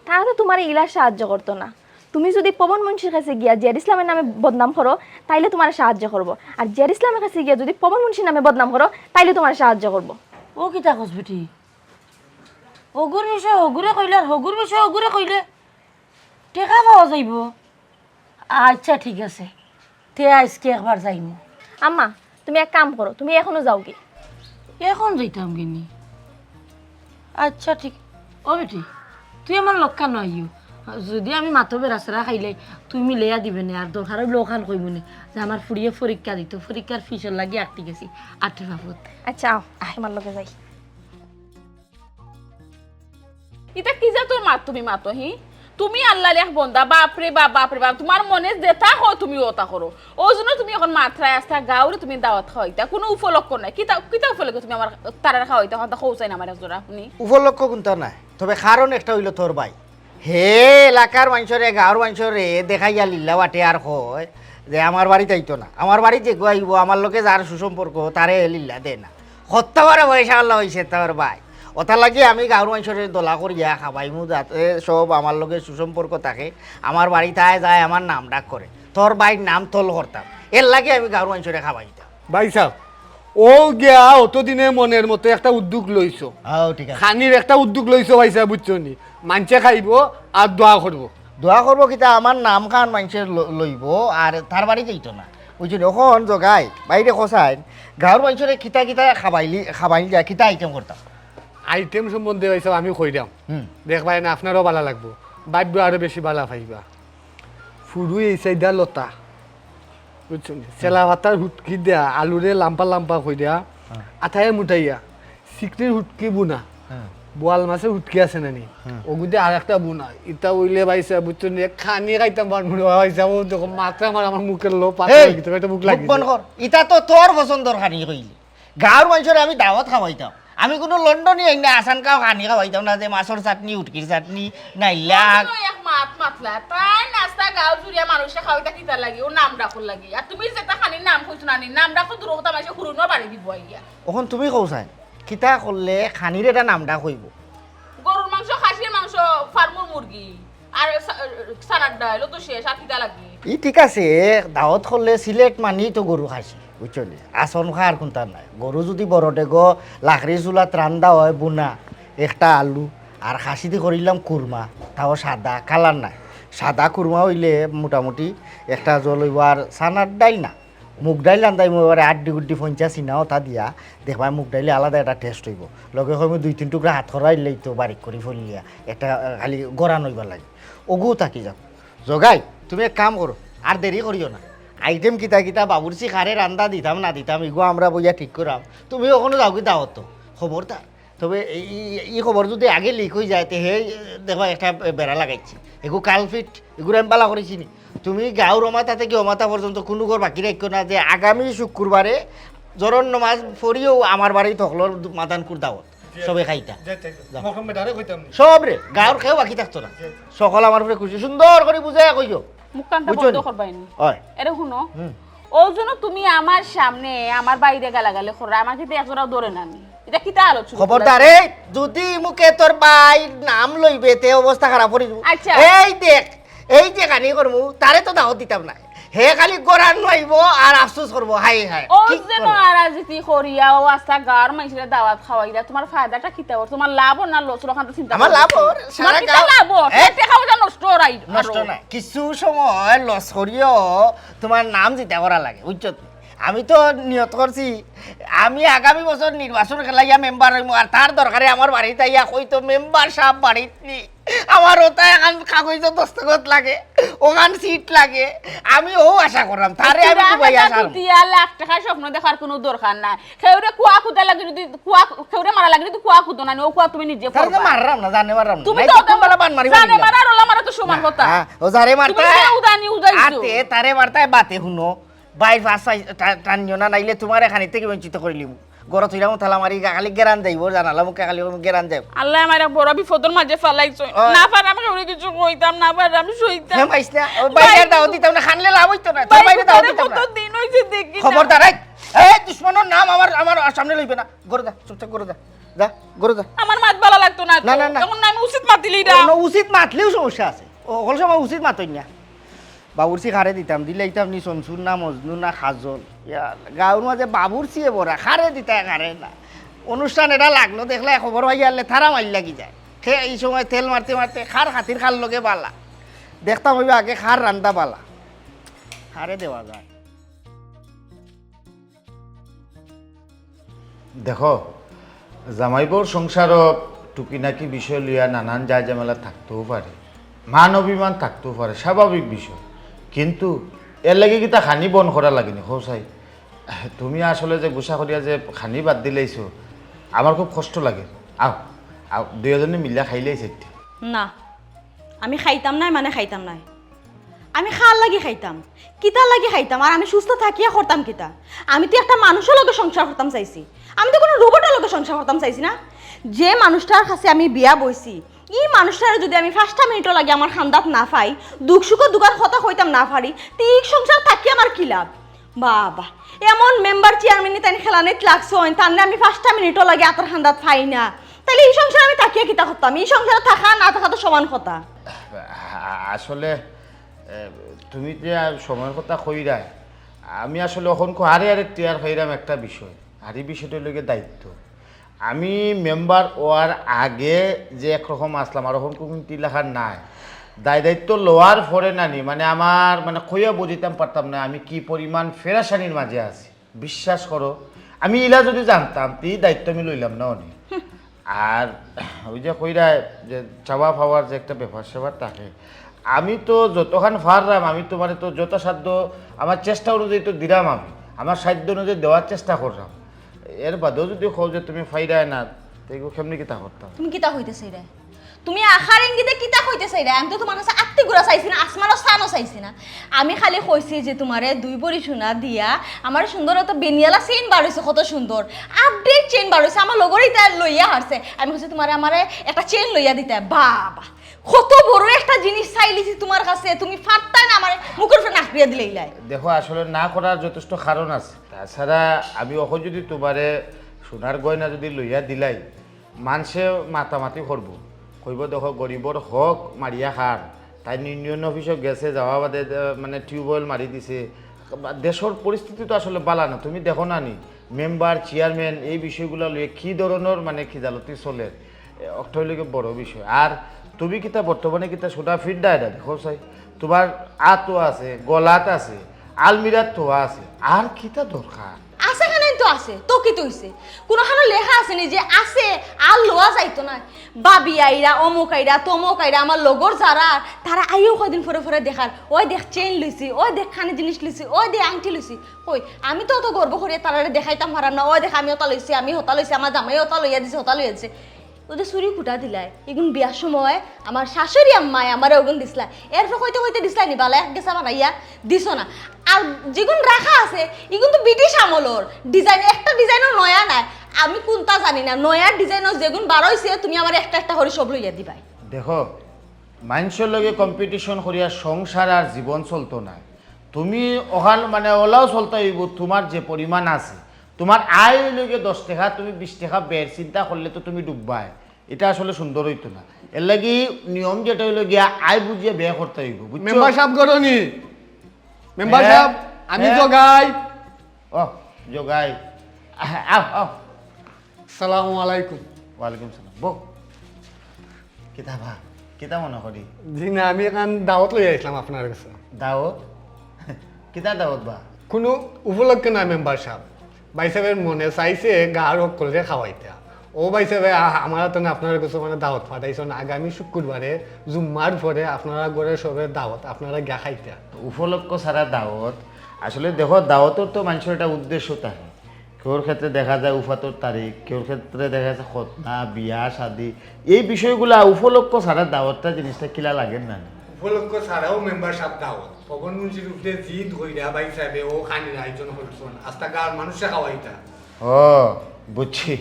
তারা তো তুমারে ইলা সাহায্য করতো না। তুমি যুদি পবন মুন্সির কাছে গিয়া জেড ইসলামর নামে বদনাম করো, তাইলে তুমারে সাহায্য করবো। আর জেড ইসলামর কাছে গিয়া যুদি পবন মুন্সির নামে বদনাম করো, তাইলে তুমারে সাহায্য করবো। ও কিতা কস বেটি? অগুর বিষয়ে অগুরে কইলে আর অগুর বিষয়ে অগুরে কইলে টেকা পাওয়া যাইবো। আচ্ছা, ঠিক আছে, তে আইজকে একবার যাইমু। আম্মা, তুমি এক কাম করো, তুমি এখনো যাওগি। এখন যাইতাম গিনি? আচ্ছা, ঠিক। ও বেটি, তুই আমার লগে নু আইও। যুদি আমি মাতো বেড়াছেড়া খাইলে, তুই মিলাইয়া দিবে নে, আর দরকার অইলে অখান কইমু নে যে আমার ফুড়িয়ে পরীক্ষা দিতো, পরীক্ষার ফিসর লাগি আটকি গেছি, আটে বাবদ। আচ্ছা, আও, আয়। তুমার লগে যাই। ইতা কি জাতর মাত তুমি মাতো, হি? তুমি আল্লার এক বন্দা, বাপ রে বাপ, বাপ রে বাপ, তুমার মনে যেতা কয় তুমি অতা করো। অউ জন্য তুমি এখন মাতরায় আস্তা গাউরে তুমি দাওয়াত খাওয়াইতা, কুনু উপলক্ষ নাই। কিতা, কিতা উপলক্ষে তুমি আমার তারারে খাওয়াইতা, অখানতা কওছাইন আমারে জুরা হুনি। উপলক্ষ কুনতা নাই, তবে কারণ একটা অইলো তোর ভাই। হে এলাকার মানষরে, গাউর মানষরে দেখাইয়া লিল্লা বাটে আর কয় যে আমার বাড়িত আইতো না। আমার বাড়িত যেগু আইবো, আমার লগে যার সুসম্পর্ক, তারে লিল্লা দেয় না। কত্তা বড় পয়সাআলা অইছে তোর ভাই। অতার লাগি আমি গাউর মানষরে দলা করিয়া খাবাইমু, যাতে সব আমার লগে সুসম্পর্ক থাকে, আমার বাড়িত আয় যায়, আমার নাম ডাক করে। তোর ভাইর নাম তল করতাম, এরলাগি আমি গাউর মানষরে খাবাইতাম। ভাইসাব, অউ গিয়া অতদিনে মনর মতো একটা উদ্যোগ লইছো। অউ, ঠিক আছে। খানির একটা উদ্যোগ লইছো ভাইসাব, বুঝছো নি? মানষে খাইবো আর দোয়া করবো। দোয়া করবো কিতা, আমার নামখান মানষে ল-, লইবো, আর তার বাড়ি যাইতো না। বুঝছো নি? অখন জগাই, বাইরে কওছাইন, গাউর মানষরে কিতা কিতা খাবাইলি, খাবাইল যায়, কিতা আইটেম করতাম? আইটেম সম্বন্ধে ভাইসাব আমি কইরাম। হুম। দেখবায় না, আপনারও বালা লাগবো, ভাইবো আরো বেশি বালা পাইবা। ফুরুই এই সাইডা লতা, বুঝছো নি? হুম। চেলা পাতার হুটকি দেয়া, আলুরে লাম্পা লাম্পা করিয়া, হ্যাঁ। আটায় মুটাইয়া, চিংড়ির হুটকি বুনা, হ্যাঁ। বোয়াল মাছর হুটকি আছে না নি? হ্যাঁ। অগুদে আর একটা বুনা। ইতা অইলে ভাইসাব, বুঝছো নি? এক খানি খাইতাম পারমু না ভাইসাব, অউ দেখো মাত্র আমার, আমার মুখর লো পানি এই, অই গেছে, একটা ভুক মুখ লাগিছে। বন্ধ কর। ইতা তো তোর পছন্দর খানি কইলি। গাউর মানষরে আমি দাওয়াত খাবাইতাম। আমি কুনু লন্ডনী আইনা আসান কাও খানি খাবাইতাম না যে মাছর চাটনি, হুটকির চাটনি, নাইলা। অউ এক মাত মাতলা, তাই নাস্তা গাউ জুড়িয়া মানষরে খাওয়াইতা কিতার লাগি, অউ নাম ডাকর লাগি। আর তুমি যেতা খানির নাম কইছো না নি, নাম ডাকো দূর কথা, মানষে হুরুনো বাড়ি দিবো আইয়া। অখন তুমি কওছাইন, কিতা করলে খানির এটা নাম ডাক অইবো? গরুর মাংস, খাসির মাংস, ফার্মর মুরগি, আর সা-, সালাড ডাইল, অউ তো শেষ, আর কিতা লাগি? ই ঠিক আছে, দাওয়াত করলে সিলেট মানেই তো গরু খাসি, বুঝছো নি? আসন খার কুন্তা নাই। গরু যদি বড় ডেগো লাকড়ি চুলাত রান্দা অয়, বুনা একটা আলু, আর খাসি দি করিলাম কুরমা, তাও সাদা, কালার নাই। সাদা কুরমা অইলে মোটামুটি একটা জল অইবো। আর চানার ডাইল না, মুগ ডাইল রান্দাইমু, এবারে আড্ডি গুড্ডি ফঞ্চা চিনা ওটা দিয়া, দেখবায় মুগ ডাইলে আলাদা একটা টেস্ট অইবো। লগে কইমু দুই তিন টুকরা হাত খরা ইলেই তো বারিক করি ফলিয়া, একটা, আহ, খালি গরান অইবার লাগে। ওগু থাকি যাও। জগাই, তুমি এক কাম করো, আর দেরি করিও না। আইটেম কিতা কিতা, বাবুর্চি কারে রান্দা দিতাম না দিতাম, ইগু আমরা বইয়া ঠিক করাম। তুমি অখনো যাওগি দাওয়াতো, খবরদার। তবে এই, এই, ই খবর যদি আগে লিক অই যায়, তে হে দেখো একটা বেড়া লাগাইছে। এগু কালফিট, এগুরে আমি বালা করি চিনি। তুমি গাঁওর অমাতা থাকি অমাতা পর্যন্ত কুনু ঘর বাকি রাখিও না যে আগামী শুক্রবারে জোহরর নমাজ পড়িয়াউ আমার বাড়িত হকলর মাদানকুর দাওয়াত। জি। সবে খাইতা। জি, জি, জি। যাও। মহরম বেটারে কইতাম নি। সবরে, গাঁওর কেউ বাকি থাকতো না। জি, জি। সকল আমার উপরে খুশি, সুন্দর করি বুঝাইয়া কইও। মুখখানটা বুঝছো বন্ধ নি? করবায় নি। অয়। এরে হুনো, হুম। অউ জন্য তুমি আমার সামনে আমার বাইরে গালাগালি করো, আমার কিন্তু এক জোড়াও ধরে না নি। ইটা কিতা আলোচনা? খবরদার, এই যদি মুখে তোর বাইর নাম লইবে, তে অবস্থা খারাপ করি দিমু। আচ্ছা। এই দেখ, এই যে খানি করমু, তারে তো দাওয়াত দিতাম না। হে খালি গরান নুয়াইবো আর আফসোস করবো, হায় হায়, অউ কি যেন করবো? আর আজি করিয়া, অউ আস্তা গাঁওর মাইনষরে দাওয়াত খাওয়াইরা, তুমার ফায়দাটা কিতা অর? তুমার লাভ অর না লস অর, অখান তো চিন্তা আমার করো। লাভ অর, তুমার সারা কিতা গাঁও লাভ অর? এ? টেকা পয়সা নষ্ট অর আই-, নষ্ট আরো। নায়, কিছু সময় লস করিও তুমার নাম জিতা করা লাগে, বুঝছো তো? আমি তো নিয়ত করছি, আমি আগামী বছর নির্বাচন খেলাইয়া মেম্বার অইমু, আর তার দরকারে আমার বাড়িত আইয়া কইতো, "মেম্বার সাব বাড়িত নি?" আমার ওটা এখান কাগজে দস্তখত লাগে, ওখান সিট লাগে, আমি অউ আশা করলাম, তারে আমি ডুবাইয়া ছাড়মু। দিয়া লাখ টেকার স্বপ্ন দেখার কুনু দরকার নাই। কেউরে কুয়া কুদা লাগে যদি কুয়া, কেউরে মারা লাগে যদি কুয়া কুদো না, অউ কুয়া তুমি নিজে তারে তো করবা। মাররাম না, জানে মাররাম না। তুমি নাই তো তো কোন বেলা বান মারি জানে মারি মারা আর ওলা মারা তো সমান না, কথা। হ্যাঁ, ও জারে তুমি মারতা। যে উদানি উদাইছো। আতে তারে মারতা বাতে হুনো। বাইর পাশ পাই টা-, টানিও না, নাইলে তুমারে খানিত থাকি বঞ্চিত করিলিমু। ঘরো থইলাম তালা মারি গা-, খালি গেরান যাইবো, জানালা মুখে খালি গেরান যাইবো। আল্লায় আমার এক বড় বিপদর মাঝে ফালাইছো। ওই। না পাররাম কেউরে কিছু কইতাম, না পাররাম সইতাম। হে মাইস না, ও বাইরে বাইরে দাওয়াত দিতাম না, খানলে লাভ অইতো না, তোর বাইরে বাইরে দাওয়াত তারে দিতাম না। কত দিন অইছে দেখি না। খবরদার, এই, এই দুশমনর নাম আমার, আমার সামনে লইবে না। ঘরো যা, চুপচাপ ঘরো যা। যা, ঘরো যা। আমার মাত বালা লাগতো না তো। না, না, না। তখন আমি উচিত মাতিলি না। অনো উচিত মাতলেও সমস্যা আছে। ও, হকল সময় উচিত মাতইন না। বাবুর্চি কারে দিতাম, দিলাইতাম নি শমসুর না মজনু না কাজল। ইয়া, গাঁওর মাঝে বাবুর্চিয়ে ভরা, কারে দিতায় কারে না। অনুষ্ঠান এটা লাগলো, দেখলে খবর পাইয়া আনলে তারা মাইল লাগি যায়। হে এই সময় তেল মারতে মারতে কার খাতির কার লগে বালা। দেখতাম অইবো আগে কার রান্দা বালা। কারে দেওয়া যায়। দেখো, জামাই বউর সংসারো টুকিনাকি বিষয় লইয়া নানান যায় ঝামেলা থাকতেও পারে, মান অভিমান থাকতেও পারে, স্বাভাবিক বিষয়। কিন্তু এর লাগি কিতা খানি বন্ধ করা লাগেনি, কও চাই? তুমি আসলে যে গুসা করিয়া যে খানি বাদ দিলাইছো, আমার খুব কষ্ট লাগে। আও, আও, দুইজনে মিলিয়া খাইলাই চাইট্টা। না, আমি খাইতাম নায়, মানে খাইতাম নায়। আমি কার লাগি খাইতাম, কিতার লাগি খাইতাম? আর আমি সুস্থ থাকিয়া করতাম কিতা? আমি তো একটা মানুষর লগে সংসার করতাম চাইছি, আমি তো কুনু রোবটর লগে সংসার করতাম চাইছি না। যে মানুষটার কাছে আমি বিয়া বইছি, ই মানুষটারে যদি আমি পাঁচটা মিনিটও লাগি আমার কান্দাত না পাই, দুখ সুখর দুগার কথা কইতাম না পারি, তে ই সংসার থাকি আমার কি লাভ? বাবা, এমন মেম্বার চেয়ারম্যান নি তাইন খেলানিত লাগছইন, তানরে আমি পাঁচটা মিনিটও লাগি আতর কান্দাত পাই না, তাইলে ই সংসার আমি থাকিয়া কিতা করতাম? ই সংসারে থাকা না থাকা তো সমান কথা। আসলে, এ, তুমি যে আর সময়র কথা কইরায়, আমি আসলে অখন খুব হারে হারে টিয়ার পাইরাম একটা বিষয়, আর ই বিষয়টা অইলো গিয়া দায়িত্ব। আমি মেম্বার অওয়ার আগে যে একরকম আছলাম, আর অখন কুনু টিলাখান নাই। দায় দায়িত্ব লওয়ার পরে নানি, মানে, আমার, মানে, কইয়া বুঝাইতাম পারতাম না আমি কি পরিমাণ পেরেশানির মাঝে আছি। বিশ্বাস করো, আমি ইলা যদি জানতাম, তে ই দায়িত্ব আমি লইলাম না অনে। আর ওই যে কইরায় যে চাওয়া পাওয়ার যে একটা ব্যাপার স্যাপার থাকে, আমি তো যতখান পাররাম, আমি তুমারে তো যথাসাধ্য আমার চেষ্টা অনুযায়ী তো দিরাম, আমি আমার সাধ্য অনুযায়ী দেওয়ার চেষ্টা কররাম। এর বাদেও যদি কও যে তুমি পাইরায় না, তে ইগু কেমনে কিতা করতাম? তুমি কিতা কইতে চাইরায়? তুমি আখার ইঙ্গিতে কিতা কইতে চাইরায়? আমি তো তুমার কাছে আত্তি গুড়া চাইছি না, আসমানর চানও চাইছি না। আমি খালি কইছি যে তুমারে দুই ভরি সোনা দিয়া আমার সুন্দর একটা বেনিয়ালা চেইন বার অইছে, কত সুন্দর আপডেট চেইন বার অইছে, আমার লগরে ইতা লইয়া হারছে। আমি কইছি তুমারে আমারে একটা চেইন লইয়া দিতায়। বাবা, কত বড় একটা জিনিস চাইলিছি তুমার কাছে, তুমি পারতায় না আমারে মুখর উপরে নাকড়িয়া দিলাইলায়। দেখো, আসলে না করার যথেষ্ট কারণ আছে। তাছাড়া আমি অখন যদি তুমারে সোনার গয়না যদি লইয়া দিলাই, মানষে মাতামাতি করবো, কইবো, "দেখো, গরিবর হক মারিয়া খার, তাইন ইউনিয়ন অফিসো গেছে, যাওয়া বাদে, আহ, মানে টিউবওয়েল মারি দিছে। দেশর পরিস্থিতি তো আসলে বালা না, তুমি দেখো না নি? মেম্বার, চেয়ারম্যান এই বিষয়গুলা লইয়া কি ধরনর মানে খিজালতি চলের, এ, অকটা অইলো গিয়া বড় বিষয়। আর তুমি কিতা বর্তমানে কিতা সুটা ফিট ডায়ডা দেখো চাই? তোমার আতো আছে, গলাত আছে, আলমিরাত থোয়া আছে, আর কিতা দরকার? আছে খানাইন তো আছে, তো কিতা অইছে? কুনুখানো লেখা আছে নি যে আছে আর লওয়া যাইতো না? ভাবি আইরা, অমুক আইরা, তমুক আইরা, আমার লগর যারা, তারা আইয়াউ কয়দিন পরে পরে দেখার, "ওই দেখ চেইন লইছি, ওই দেখ খানি জিনিস লইছি, ওই দেখ আংটি লইছি।" কই, আমি তো অত গর্ব করিয়া তারারে দেখাইতাম পারাম না, "ওই দেখ আমি অতা লইছি, আমি হতা লইছি, আমার জামাই অতা লইয়া দিছে, হতা লইয়া দিছে।" ওদের চুরি কুটা দিলাই, ইগুন বিয়ার সময় আমার শাশুড়ি আম্মায় আমারে ওগুন দিছলা। এরপর কইতে কইতে দিছলা নি, বালা এক গেছা বানাইয়া দিছো না। আর যেগুন রাখা আছে, ইগুন তো ব্রিটিশ আমলর ডিজাইন, একটা ডিজাইনও নয়া নাই। আমি কুনটা জানি না, নয়া ডিজাইনও যেগুন বার অইছে, তুমি আমারে একটা একটা করি সব লইয়া দিবায়। দেখো, মাইনষর লগে কম্পিটিশন করিয়া সংসার আর জীবন চলতো নায়। তুমি অখান মানে অলাউ চলতা অইবো, তোমার যে পরিমাণ আছে, তোমার আয় অইলো গিয়া দশ টেকা, তুমি বিশ টেকা বের চিন্তা করলে তো তুমি ডুববায়, ইটা আসলে সুন্দর অইতো না। এরলাগি নিয়ম যেটা অইলো গিয়া আয় বুঝিয়া ব্যয় করতা অইবো, বুঝছো? মেম্বার সাব গরনি, মেম্বার হ্যাঁ, সাব, আমি হ্যাঁ। জগাই। ও, জগাই। আহ, আও, আও। সালামু আলাইকুম। ওয়ালাইকুম সালাম। বও। কিতা বা? কিতা মনো করি? জি না, আমি এখান দাওয়াত লইয়া আইছলাম আপনার কাছে। দাওয়াত? কিতা দাওয়াত বা? কুনু উপলক্ষে না মেম্বার সাব। ভাইসাবর মনে চাইছে গাঁওর হক্কলরে খাওয়াইতা। ও ভাইসাবে আ-, আমার তো না আপনার কাছে মানে দাওয়াত পাঠাইছইন। আগামী শুক্রবারে, জুম্মার পরে আপনারা ঘরে সবে দাওয়াত, আপনারা গিয়া খাইতা। উপলক্ষ ছাড়া দাওয়াত? আসলে দেখো, দাওয়াতর তো মাইনষর একটা উদ্দেশ্য থাকে। কেউর ক্ষেত্রে দেখা যায় উফাতর তারিখ, কেউর ক্ষেত্রে দেখা যাচ্ছে খতনা, বিয়া, শাদি, এই বিষয়গুলা উপলক্ষ ছাড়া দাওয়াতটা জিনিসটা কিলা লাগের না? উপলক্ষ ছাড়াও মেম্বার সাব দাওয়াত। পবন মুন্সির উপরে জিদ কইরা ভাইসাবে ও খানির আয়োজন করছইন। আস্তা গাঁওর মানুষরে খাওয়াইতা। ও, বুঝছি।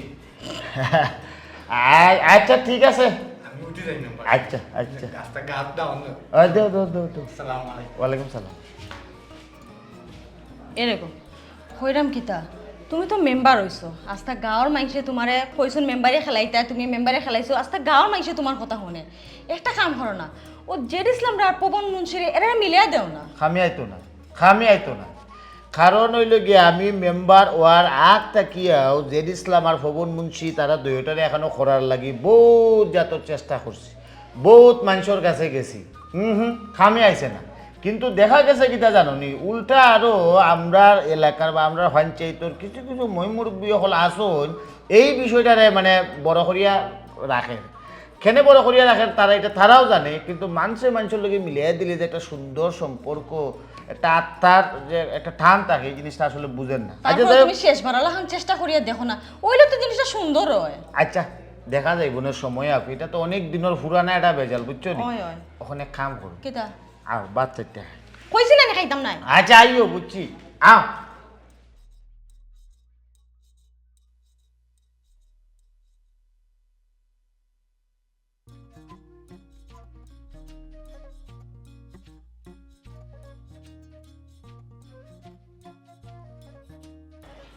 আ-, আচ্ছা, ঠিক আছে। আমি উঠি যাই মেম্বার। আচ্ছা, আচ্ছা। আস্তা গাত দাও না। আ, দেও, দেও, দেও, দেও। আসসালামু আলাইকুম। ওয়ালাইকুম সালাম। এ দেখো, কইরাম কিতা, তুমি তো মেম্বার অইছো, আস্তা গাঁওর মাইনষে তুমারে কইছইন মেম্বারে খেলাইতা, তুমি মেম্বারে খেলাইছো, আস্তা গাঁওর মাইনষে তুমার কথা হুনে। একটা কাম করো না, ও জেড ইসলামরে আর পবন মুন্সিরে এরারে মিলাইয়া দেও না। খামি আইতো না, খামি আইতো না। কারণ অইলো গিয়া আমি মেম্বার অওয়ার আগ থাকিয়াউ জেড ইসলাম আর পবন মুন্সি তারা দুইওটারে একখানো করার লাগি বউত জাতর চেষ্টা করছি, বউত মাইনষর কাছে গেছি, হুম হুম, খামি আইছে না। কিন্তু দেখা গেছে কিতা জানো নি, উল্টা আরো আমরার এলাকার বা আমরার পঞ্চায়েতর কিছু কিছু ময়-মুরব্বি অকল আছইন, এই বিষয়টারে মানে বড় করিয়া রাখের। কেনে বড় করিয়া রাখের তারা, ইটা তারাও জানে, কিন্তু মানষে মানষর লগে মিলাইয়া দিলে যে একটা সুন্দর সম্পর্ক, একটা আত্মার যে একটা টান থাকে, এই জিনিসটা আসলে বুঝের না। আচ্ছা, তারপরে যাই হোক। তুমি শেষবার অলাখান চেষ্টা করিয়া দেখো না, অইলে তো জিনিসটা সুন্দর অয়। আচ্ছা, দেখা যাইবো নে সময় আউক, ইটা তো অনেক দিনর পুরানা একটা ভেজাল, বুঝছো নি? অয়, অয়। অখন এক কাম করো। কিতা? আও, ভাত চাইরটা। কইছি না নি খাইতাম নায়। আচ্ছা, আইও, বুঝছি। আও।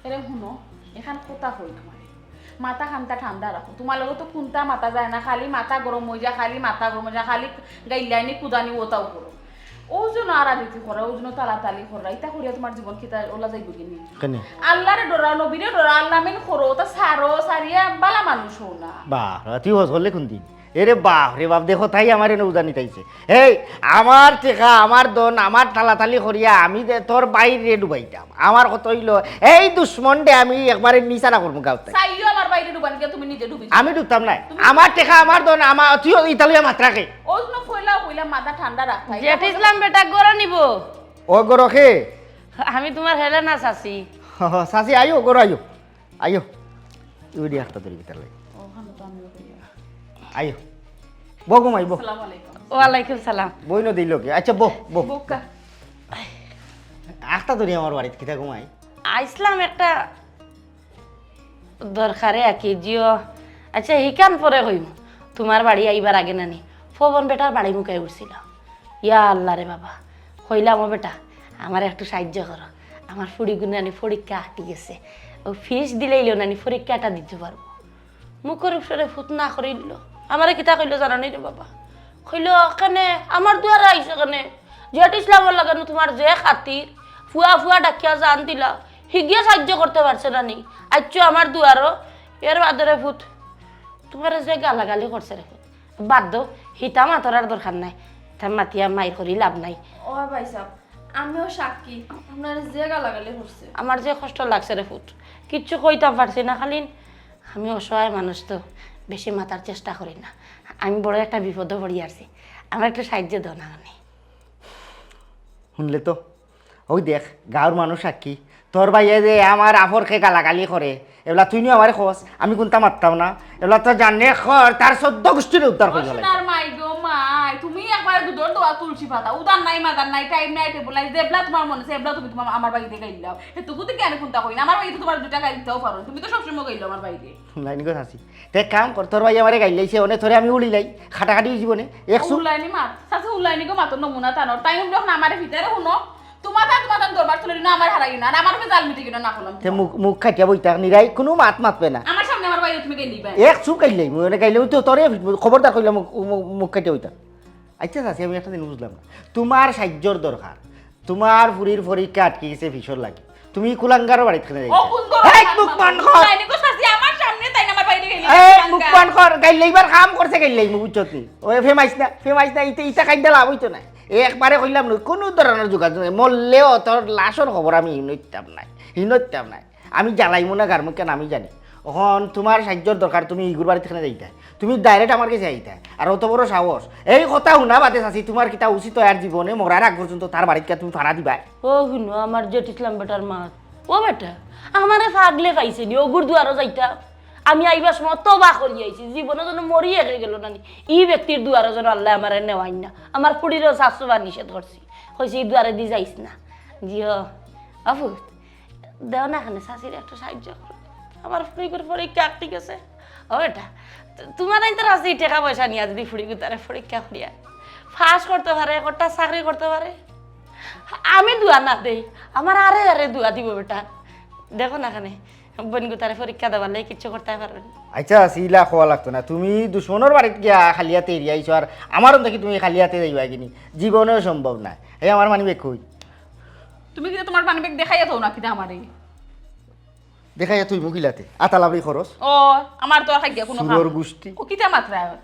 এরে হুনো, এখান কথা কই তুমারে। মাথা খানতা ঠান্ডা রাখো। তুমার লগে তো কুন্তা মাতা যায় না, খালি মাথা গরম অই যায়, খালি মাথা গরম অই যায়, খালি গাইল্লানি কুদানি অতাউ করো। অউ জন্য আড়াআড়ি কররা, অউ জন্য তালাতালি কররা, ইতা করিয়া তুমার জীবন কিতা অলা যাইবো গি নি? কেনে? আল্লারে ডরাও, নবীরে ডরাও, আল্লা মিন করো, অতা ছাড়ো, ছাড়িয়া বালা মানুষ অও না। বাহ, তুই হজ করলে কুনদিন? এরে বাপ রে বাপ, দেখো তাই আমার এনে উজানি তাইছে। এই, আমার টেকা, আমার ধন, আমার তালাতালি করিয়া আমি যে তোর ভাইরে ডুবাইতাম। আমার কথা অইলো, এই দুশমনরে আমি একবারে নিশানা করমু গাঁওত থাকি। চাইও আমার ভাইরে ডুবানি গিয়া তুমি নিজে ডুবি যাও। আমি ডুবতাম নায়। তুমি আমার টেকা, আমার ধন, আমার, তুই ইতা লইয়া মাতরা কে? অউ জন্য কইলা, কইলা মাথা ঠান্ডা রাখ ভাই। জেড ইসলাম বেটা ঘরো নিবো। ও ঘরো কে? আমি তুমার হেলেনা চাচি। হ, হ, চাচি আইও, ঘরো আইও। আইও। ইউডি আখতা ধরি ভিতরে লাই। ও, হানো তো আমিও কইয়া। আইও। বও ঘুমাই, বও। আসসালামু আলাইকুম। ওয়ালাইকুম সালাম। বইন দিল কি? আচ্ছা, বও, বও। বউক্কা। আখতা ধরি আমার বাড়িত কিতা ঘুমাই? আইছলাম একটা দরকারে আর কি, জিও। আচ্ছা, হিখান পরে কইমু। তুমার বাড়ি আইবার আগে নানি, পবন বেটার বাড়ি মুখাই উঠছিল। ইয়া আল্লাহ রে বাবা, কইলাম, "ও বেটা, আমারে একটু সাহায্য করো, আমার ফুড়িগুর নানি পরীক্ষা আটকি গেছে, অউ ফিস দিলাইলেউ নানি পরীক্ষাটা দিতো পারবো।" মুখর উপরে ফুত না করিল, আমারে কিতা কইলো জানো নি রে বাবা? কইলো, "কেনে আমার দুয়ারো আইছো কেনে? জেট ইসলামর লগে নু তুমার যে খাতির, ফুয়া ফুয়া ডাকিয়া জান দিলা, হিগিয়ে সাইয্য করতে পারছে না নি? আইছো আমার দুয়ারো, এর বাদে রে ফুত, তুমারে যে গালাগালি করছে রে ফুত, বাদ দেও, হিতা মাতর আর দরকার নাই, তা মাতিয়া মাইর করি লাভ নাই।" ও ভাইসাব, আমিও সাক্ষী, আপনারে যে গালাগালি করছে। আমার যে কষ্ট লাগছে রে ফুত, কিচ্ছু কইতাম পারছি না, খালি আমি অসহায় মানুষ তো, বেশি মাতার চেষ্টা করি না। আমি বড় একটা বিপদো পড়ি আছি, আমার একটু সাইয্য দেও না কেনে। হুনলে তো, ওই দেখ, গাঁওর মানুষ সাক্ষী, তোর ভাইয়ে যে আমার আফরকে গালাগালি করে, এবলা তুই নিও আমারে কস, আমি কুনতা মাততাম না, এবলা তো জানে কর, তার চৌদ্দ গুষ্টিরে উদ্ধার করি ও ফেলাই। সোনার মাই গো মাই, তুমি একবারে দুধর দোয়া তুলসী পাতা, উদার নাই, মাদার নাই, টাইম নাই, টেবল নাই, যেবলা তুমার মনে চায়, এবলা তুমি তুমার আমার বাড়িত গাইল্লাও। হে তো কুদি কেন কুনতা কই না, আমার বাড়িত তুমার দুইটা গাইল দিতাও পারো, তুমি তো সবসময় গাইল্লাও আমার বাড়িত। লাইন গো চাচি, তে এক কাম কর, তোর ভাইয়ে আমারে গাইল্লাইছে, অনে তোরে আমি উড়িলাই, খাটাখাটি জীবনে, এক চুপ। উল্লাইনি মাত, চাচি উল্লাইনি গো মাতর নমুনা তানর, তাই যখন আমারে ভিতরে হুনো, তুমার তান, তুমার তান দরবার তুলে দিন, আমার হারাই না, আর আমার উপরে জাল মিটে কিনা না করলাম। তে মুখ, মুখ কাটিয়া বইতা, নিরাই কুনু মাত মাতবে না। আমার সামনে আমার বাইরে তুমি গেলি ভাই। এক চুপ গাইল্লাই, মুই অনে গাইল্লাই, ওই তো তোরে খবরদার কইলাম, মুখ, মুখ, মুখ কাটিয়া বইতা। আচ্ছা চাচি, আমি একটা জিনিস বুঝলাম না, তুমার সাইয্যর দরকার, তুমার ফুরির পরীক্ষা আটকি গেছে ফিসর লাগি, তুমি কুলাঙ্গারর বাড়িত কেনে যাইতায়? ও কুন দরকার? এই মুখ বন্ধ কর। তাই নাকি চাচি আমার সামনে তাই না আমার বাইরে গেলি? এই মুখ বন্ধ কর, গাইল্লাইবার কাম করছে গাইল্লাই, মুখ বুঝছত নি? ওই ফেমাইস না, ফেমাইস না, ইতা, ইতা কাইন্দা লাভ অইতো না। একবারে কইলাম নু, কুনু ধরনর যোগাযোগ নাই। মরলেও তোর লাশর খবর আমি হিনো দিতাম নায়, হিনো দিতাম নায়। আমি জ্বালাইমু না গারমু কেন আমি জানি। অখন তুমার সাইয্যর দরকার, তুমি ইগুর বাড়িত কেনে যাইতায়? তুমি direct আমার গেছে আইতায়। আর অত বড় সাহস। এই কথা হুনা বাদে চাচি, তুমার কিতা উচিত অয় আর জীবনে মরার আগ পর্যন্ত তার বাড়িত গিয়া তুমি ফাড়া দিবায়? ও হুনো, আমার জেট ইসলাম বেটার মাত। ও বেটা, আমারে পাগলে পাইছে নি, অগুর দুয়ারো যাইতাম? আমি আইবার সময় তওবা করি আইছি, জীবনে যেন মরি একে গেল না নি। ই ব্যক্তির দুয়ারো যেন আল্লায় আমারে নেওয়াইন না। আমার ফুরিরও শাশুবা নিষেধ করছি, কইছি, "ই দুয়ারেদি যাইস না।" জি ও, আফু, দেও না কেনে, চাচিরে একটু সাইয্য করো। আমার ফুরিগুর পরীক্ষা আটকি গেছে। ও বেটা, তু-, তুমার আইন তো আছে, টেকা পয়সা নিয়া যদি ফুরিগুতারে পরীক্ষা করিয়া পাস করতে পারে, একটা চাকরি করতে পারে, আমি দোয়া না দেই, আমার আরে আরে দোয়া দিবো বেটা। দেখো না কেনে, বইনগুতারে পরীক্ষা দেবার লাগি কিচ্ছু করতে পারবে না। আচ্ছা, চাচি, ইলা কওয়া লাগতো না। তুমি দুশমনর বাড়িত গিয়া খালি আতে এরিয়া আইছো, আর আমার অন থাকি তুমি খালি আতে যাইবায় কিনি? জীবনেও সম্ভব নায়। এই আমার মানি ব্যাগ কই? তুমি কিতা তুমার মানি ব্যাগ দেখাইয়া থও না কিতা আমারে? দেখাইয়া তুই মুগিলাতে আতালাবি খরচ। ও, আমার তো আর খাইয়া কুনু কাম চুরর নাই। গুষ্টি। ও, কিতা মাতরা?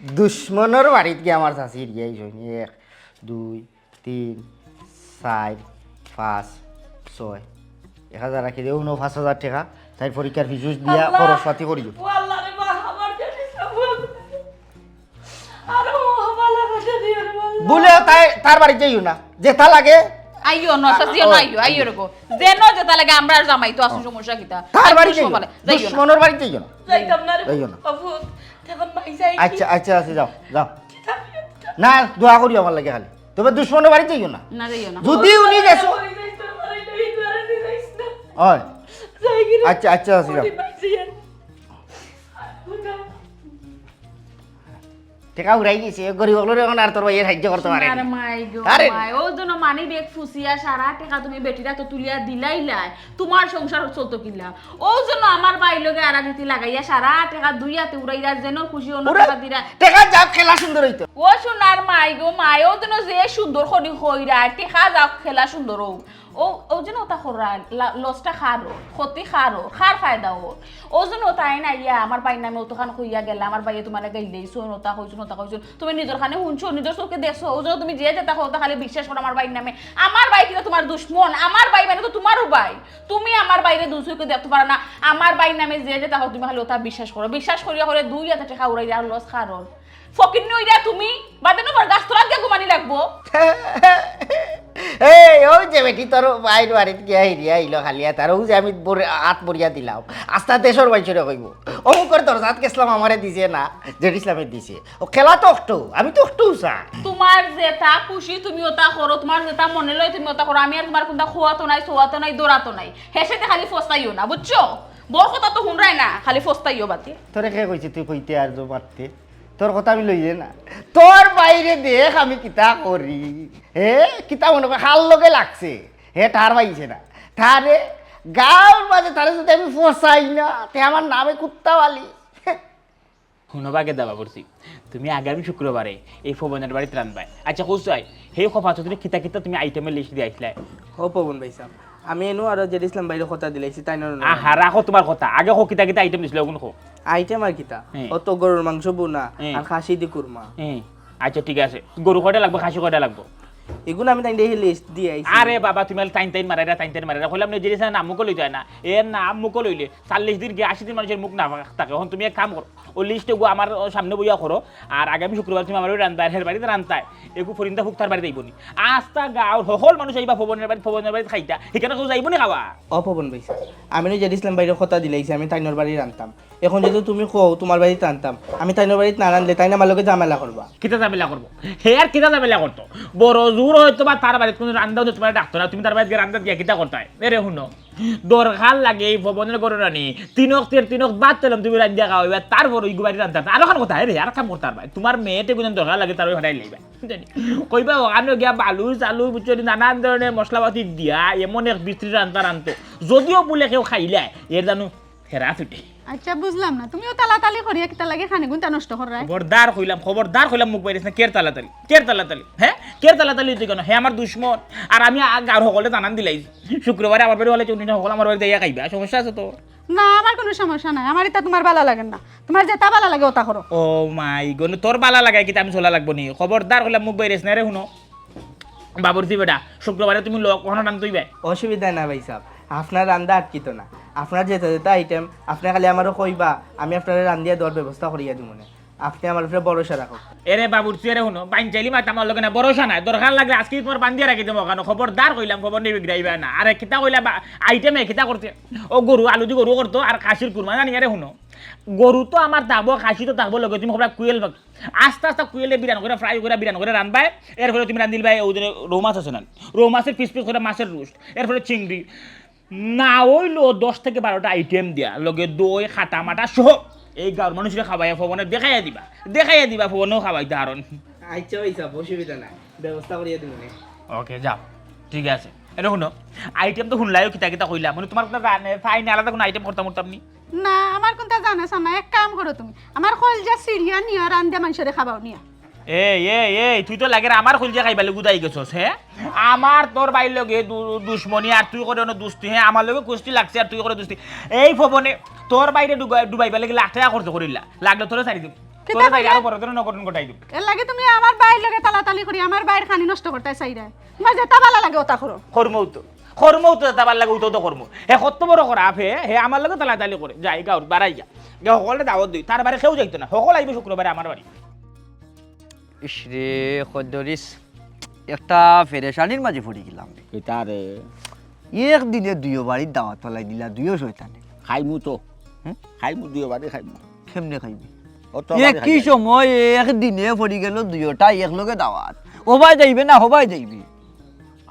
দুশমনর বাড়িত গিয়া আমার চাচি এরিয়া আইছো নি। এক, দুই, তিন, চাইর, পাঁচ, ছয়। এক হাজার রাখি দে, অনো পাঁচ হাজার টেকা। তাইর পরীক্ষার ফিস দিয়া আল্লাহ। খরচ পাতি করি দিও। ও আল্লাহ রে, মা, আমার জানি সব। আরো ভালা কথা দিও রে আল্লাহ। বুলে তাই তার বাড়িত যাইও না, যেতা লাগে। আইও না, চাচিও না, আইও, আইও রে গো। যেন যেতা লাগে, আমরার জামাই তো আছইন, সমস্যা কিতা? তার বাড়িত যাইও না। দুশমনর বাড়িত যাইও না। যাইতাম না রে। যাইও না। বাবু, এখন মাই যাই কি? আচ্ছা, আচ্ছা, আচ্ছা, যাও, যাও। না, দোয়া করিও আমার লাগি খালি। তবে দুশমনর বাড়িত যাইও না। না, যাইও না। যদি উনি গেছো। ওই যাইস না, ওই যাইস না, ওই যাইস না। হয়। যাই কি রে? আচ্ছা, আচ্ছা, আচ্ছা, যাও। ওই মাই যাই আর। টেকা উড়াই গেছে, গরিব অকলরে অখন আর তোর ভাইয়ে সাহায্য করতে পারে না। মাই গো, আরে মাই, অউ জন্য মানি ব্যাগ ফুসিয়া সারা টেকা তুমি বেটির আতো তুলিয়া দিলাইলায়, তুমার সংসার চলতো কিলা? অউ জন্য আমার ভাইর লগে আড়াআড়ি লাগাইয়া সারা টেকা দুই আতে উড়াইরা, যেন খুশি অনো টেকা দিরা। টেকা যাক, খেলা সুন্দর অইতো। ও সোনার মাই গো মাই, অউ জন্য যে সুন্দর করি কইরা, টেকা যাক, খেলা সুন্দর অউ। অউ, অউ জন্য অতা কররা, লা-, লসটা কার অর, ক্ষতি কার অর, কার ফায়দা অর? অউ জন্য অতা আইন আইয়া আমার ভাইর নামে অতখান কইয়া গেলা, আমার ভাইয়ে তুমারে গাইল্লাইছইন, অতা কইছইন, অতা কইছইন। তুমি নিজর কানে হুনছো, নিজর চউখে দেখছো, অউ জন্য তুমি যে যেতা কও অতা খালি বিশ্বাস করো আমার ভাইর নামে। আমার ভাই কিতা তুমার দুশমন? আমার ভাই মানে তো তুমারও ভাই। তুমি আমার ভাইরে দুই চউখে দেখতে পারো না। আমার ভাইর নামে যে যেতা কও তুমি খালি অতা বিশ্বাস করো। বিশ্বাস করিয়া করিয়া দুই আতে টেকা উড়াইরা, আর লস কার অর? ফকিন্নি অইরা তুমি, বাদে নু গাছতলাত গিয়া ঘুমানি লাগবো। এই, অউ যে বেটি তোর ভাইর বাড়িত গিয়া হিরিয়া আইলো খালি আত, আর অউ যে আমি বর-, আত ভরিয়া দিলাম, আস্তা দেশর মাইনষরে কইবো, "অমুকর দরজাত গেছলাম, আমারে দিছে না, জেট ইসলামে দিছে।" অউ খেলা তো অকটাউ, আমি তো অকটাউ চাই। তুমার যেতা খুশি তুমি অতা করো, তুমার যেতা মনে লয় তুমি অতা করো, আমি আর তুমার কুনতা খোয়াতো নাই, সোয়াতো নাই, দৌড়াতো নাই। হেষে তে খালি ফস্তাইও না, বুঝছো? বউর কথা তো হুনরায় না, খালি ফস্তাইও বাদে। তোরে কে কইছে তুই কইতে আর জো মারতে? তোর কথা আমি লইলে না। তোর ভাইরে দেখ আমি কিতা করি। হে, কিতা মনে করে হার লগে লাগছে। হে ঠার পাইছে না। তারে গাঁওর মাঝে তারে যদি আমি ফসাই না, তে আমার নামে কুত্তাওয়ালি। হুনো বা গেদা বাবুর্চি, তুমি আগামী শুক্রবারে এই পবনর বাড়িত রানবায়। আচ্ছা, কও চাই, হেই কথা তুমি কিতা কিতা তুমি আইটেমর লিস্ট দিয়া আইছলায়? ও পবন ভাইসাব, আমি এনু আরো জেড ইসলাম ভাইরে কথা দিলাইছি, তাইনর নাম। আহা, রাখো তুমার কথা। আগে কও কিতা কিতা আইটেম দিছলায়, অগুন কও। আইটেম আর কিতা? হুম। অত গরুর মাংস ভুনা, হুম। আর খাসি দি কুরমা। হুম। আচ্ছা, ঠিক আছে। গরু কয়টা লাগবো, খাসি কয়টা লাগবো? ইগুন আমি তাইনরে লিস্ট দিয়া আইছি। আরে বাবা, তুমি খালি তাইন তাইন মারাইরা, তাইন তাইন মারাইরা। কইলাম না, জেড ইসলামর নাম মুখো লইতায় না। এর নাম মুখো লইলে চল্লিশ দিন কি আশি দিন মানুষর মুখ না থাকে। অখন তুমি এক কাম করো, অউ লিস্ট অগু আমার সামনে বইয়া করো, আর আগামী শুক্রবার তুমি আমার বাড়িত রানবায়, আর হের বাড়িত রানতায়। এগু ফরিন্দা ফুকতার বাড়িত যাইবো নি। আস্তা গাঁওর হকল মানুষ আইবা পবনর বাড়িত, পবনর বাড়িত খাইতা। হিকানো কেউ যাইবো নি খাওয়া? ও পবন ভাইসাব, আমি নু জেড ইসলাম ভাইরে কথা দিলাইছি, আমি তাইনর বাড়িত রানতাম। অখন যেহেতু তুমি কও তুমার বাড়িত রানতাম, আমি তাইনর বাড়িত না রানলে তাইন আমার লগে ঝামেলা করবা। কিতা ঝামেলা করবো? হে আর কিতা ঝামেলা করতো? বড় জোর অয়তো বা তার বাড়িত কুনু রান্দা অইতো তুমারে ডাকতো না, তুমি তার বাড়িত গিয়া রান্দাত গিয়া কিতা করতায়? এরে হুনো, দরকার লাগে এই পবনর ঘরো রানি, তিন অক্তের তিন অক্ত ভাত তেলম তুমি রান্দিয়া খাওয়াইবায়, তারপর অউ বাড়িত রানতায়। আর অখান কথা, এরে, আর কাম করতায় পারবায়। তুমার মেয়েতে কুনু দরকার লাগে, তার অউ হটাই লইবায়। কইবায়, অখানো গিয়া বালু, চালু, বুঝছো নি, নানান ধরনের মশলাপাতি দিয়া এমন এক বিস্তৃত রান্তা রানতো। যদিও বুলে কেউ খাইলায়, এর জানো হেরা ছুটে। আচ্ছা, বুঝলাম না, তুমিও তালাতালি করিয়া কিতা লাগি খানিগুনতা নষ্ট কররায়? খবরদার কইলাম, খবরদার কইলাম, মুখ বাইরাইস না। কের তালাতালি? কের তালাতালি? হে? কের তালাতালি অইতো কেনে? হে আমার দুশমন। আর আমি আ-, গাঁওর হকলরে জানান দিলাইছি। শুক্রবারে আমার বাড়ি অইলে চুনি না, হকল আমার বাড়িত আইয়া খাইবা। সমস্যা আছে তো? না, আমার কুনু সমস্যা নাই। আমার ইতা তুমার ভালা লাগের না। তুমার যেতা ভালা লাগে অতা করো। ও মাই গড, তোর ভালা লাগায় কিতা আমি চলা লাগবো নি? খবরদার কইলাম, মুখ বাইরাইস না রে, হুনো। বাবুর্চি বেটা, শুক্রবারে তুমি লও, অখনো রানতে অইবায়। অসুবিধা না ভাইসাব, আপনার রান্দা আটকিতো না। আপনার যেতা যেতা আইটেম, আপনে খালি আমারে কইবা, আমি আপনারে রান্দিয়া দেওয়ার ব্যবস্থা করিয়া দিমুনে। আপনে আমার উপরে ভরসা রাখউক। এরে বাবুর্চি, এরে হুনো, বাইঞ্চাইলি মাত আমার লগে না, ভরসা নাই। দরকার লাগলে আজকেউ তুমারে বান্দিয়া রাখি দিমু অখানো। খবরদার কইলাম, খবর নিবি গিরাইবা না। আরে কিতা কইলা বা-, আইটেমে কিতা করছে? ও গরু, আলু দি গরু করতো, আর খাসির কুরমা জানি, এরে হুনো। গরু তো আমার থাকবো, খাসি তো থাকবো, লগে তুমি কইবা কুয়েল পাখি। আস্তা আস্তা কুয়েলে বিরান করি, ফ্রাই করি, বিরান করি রানবায়। এরপরে তুমি রান্দিলবায় অউ যে রউ মাছ আছে না, রউ মাছর পিস পিস করি মাছর রোস্ট, এরপরে চিংড়ি, না অইলো দশ থাকি বারোটা আইটেম দিয়া, লগে দই, খাটা মাটা সহ। এই গাঁওর মানুষরে খাওয়াইয়া পবনে দেখাইয়া দিবা, দেখাইয়া দিবা পবনেও খাওয়াইতা হারন। আচ্ছা ভাইসাব, অসুবিধা নাই, ব্যবস্থা করিয়া দিমুনে। ওকে, যাও, ঠিক আছে। এরে হুনো, আইটেম তো হুনলায়উ কিতা কিতা কইলা, মানে তুমার কুনতা জানে চাই না, আলাদা কুনু আইটেম করতাম করতাম নি? না, আমার কুনতা জানা আছে না। এক কাম করো তুমি, আমার কইলজা ছিড়িয়া নিয়া রান্দিয়া মানষরে খাবাও নিয়া। এই, এই, এই, তুই তো লাগের আমার কইলজা খাইবার লাগি উদাই গেছস, হে? আমার তোর ভাইর লগে দু-, দুশমনি আর তুই করে অনো দুস্তি, হে? আমার লগে কুস্তি লাগছে আর তুই করে দুস্তি। এই পবনে তোর ভাইরে ডুবা-, ডুবাইবার লাগি লাখ টেকা খরচ করিলা, লাগলে তোরে ছাড়ি দিমু। কিতা তোরে ছাড়ি কইলা? আরো বড় ধরনের অঘটন ঘটাই দিমু। এর লাগি তুমি আমার ভাইর লগে তালাতালি করি আমার ভাইর খানি নষ্ট করতায় চাইরায়। তুমার যেতা ভালা লাগে অতা করো। করমু তো। করমু তো যেতা ভালা লাগে, অতা তো করমু। হে কত বড় খারাপ হে, হে আমার লগে তালাতালি করে। যাই গাঁওর বারাই গিয়া। গিয়া হকলরে দাওয়াত দেই, তার বাড়ি কেউ যাইতো না। হকল আইবো শুক্রবারে আমার বাড়ি। ইস রে, কদরিস, একটা পেরেশানির মাঝে পড়ি গেলাম রে। কিতা রে? এক দিনে দুইও বাড়ির দাওয়াত ফালাই দিলা, দুইও শয়তানে। খাইমু তো। হুম? খাইমু, দুইও বাড়ি খাইমু। কেমনে খাইবি? অত বাড়ি একই খাইয়া। সময় এক দিনে পড়ি গেল দুইওটা একলগে দাওয়াত। হবায় যাইবে না হবায় যাইবে?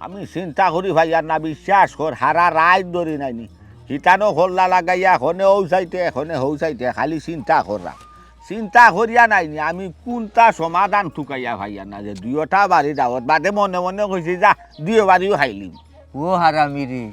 আমি চিন্তা করি ভাইয়ার না, বিশ্বাস কর, হারা রাইত ধরি নাইনি। হিতানো খোল্লা লাগাইয়া, এখনে অউ সাইডে, এখনে হউ সাইডে, খালি চিন্তা কররাম। চিন্তা করিয়া নাইনি, আমি কুনটা সমাধান তুকাইয়া ভাইয়ার না, যে দুইওটা বাড়ি দাওয়াত, বাদে মনে মনে কইছি, যা, দুইও বাড়িও খাইলিম। ও হারামি রে,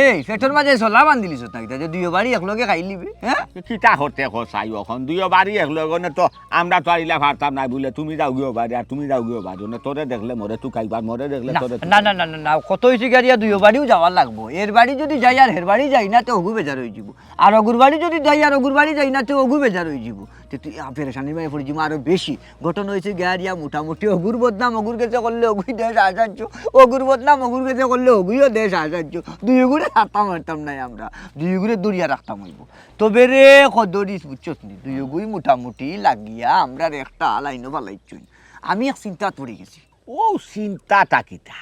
এই পেটর মাঝে চলা বান্ধিলিছ না কিতা, যে দুইও বাড়ি একলগে খাইলিবে, হে? কিতা করতে কও চাই অখন, দুইও বাড়ি একলগে অনে তো আমরা তো আর ইলা পারতাম না বুলে, তুমি যাওগি অউ বাড়ি আর তুমি যাওগি অউ বাড়ি, অনে তোরে দেখলে মোরে তুকাইবা, মোরে দেখলে না, তোরে না, তুকাইবা। না, না, না, না, কত অইছে গিয়া দুইও বাড়িউ যাওয়া লাগবো। এর বাড়ি যুদি যাই আর হের বাড়ি যাই না, তে হগু বেজার অইযিবো। আর হগুর বাড়ি যুদি যাই আর হগুর বাড়ি যাই না, তে হগু বেজার অইযিবো। তে তুই আ, পেরেশানির মাঝে পড়িযিবো আরো বেশি। ঘটনা অইছে গিয়া মোটামুটি হগুর বদনাম হগুর গেছে করলে হগুই দেশ আচার্য, হগুর বদনাম হগুর গেছে করলে হগুইও দেশ আচার্য। দুইওগুরে ছাড়তাম পারতাম নায় আমরা, দুইওগুরে ধরিয়া রাখতাম অইবো। তবে রে কদরিস, বুঝছস নি, দুইওগুই মোটামুটি লাগিয়া আমরার একটা লাইনো ফালাইছইন। আমি এক চিন্তাত পড়ি গেছি। অউ চিন্তাটা কিতা?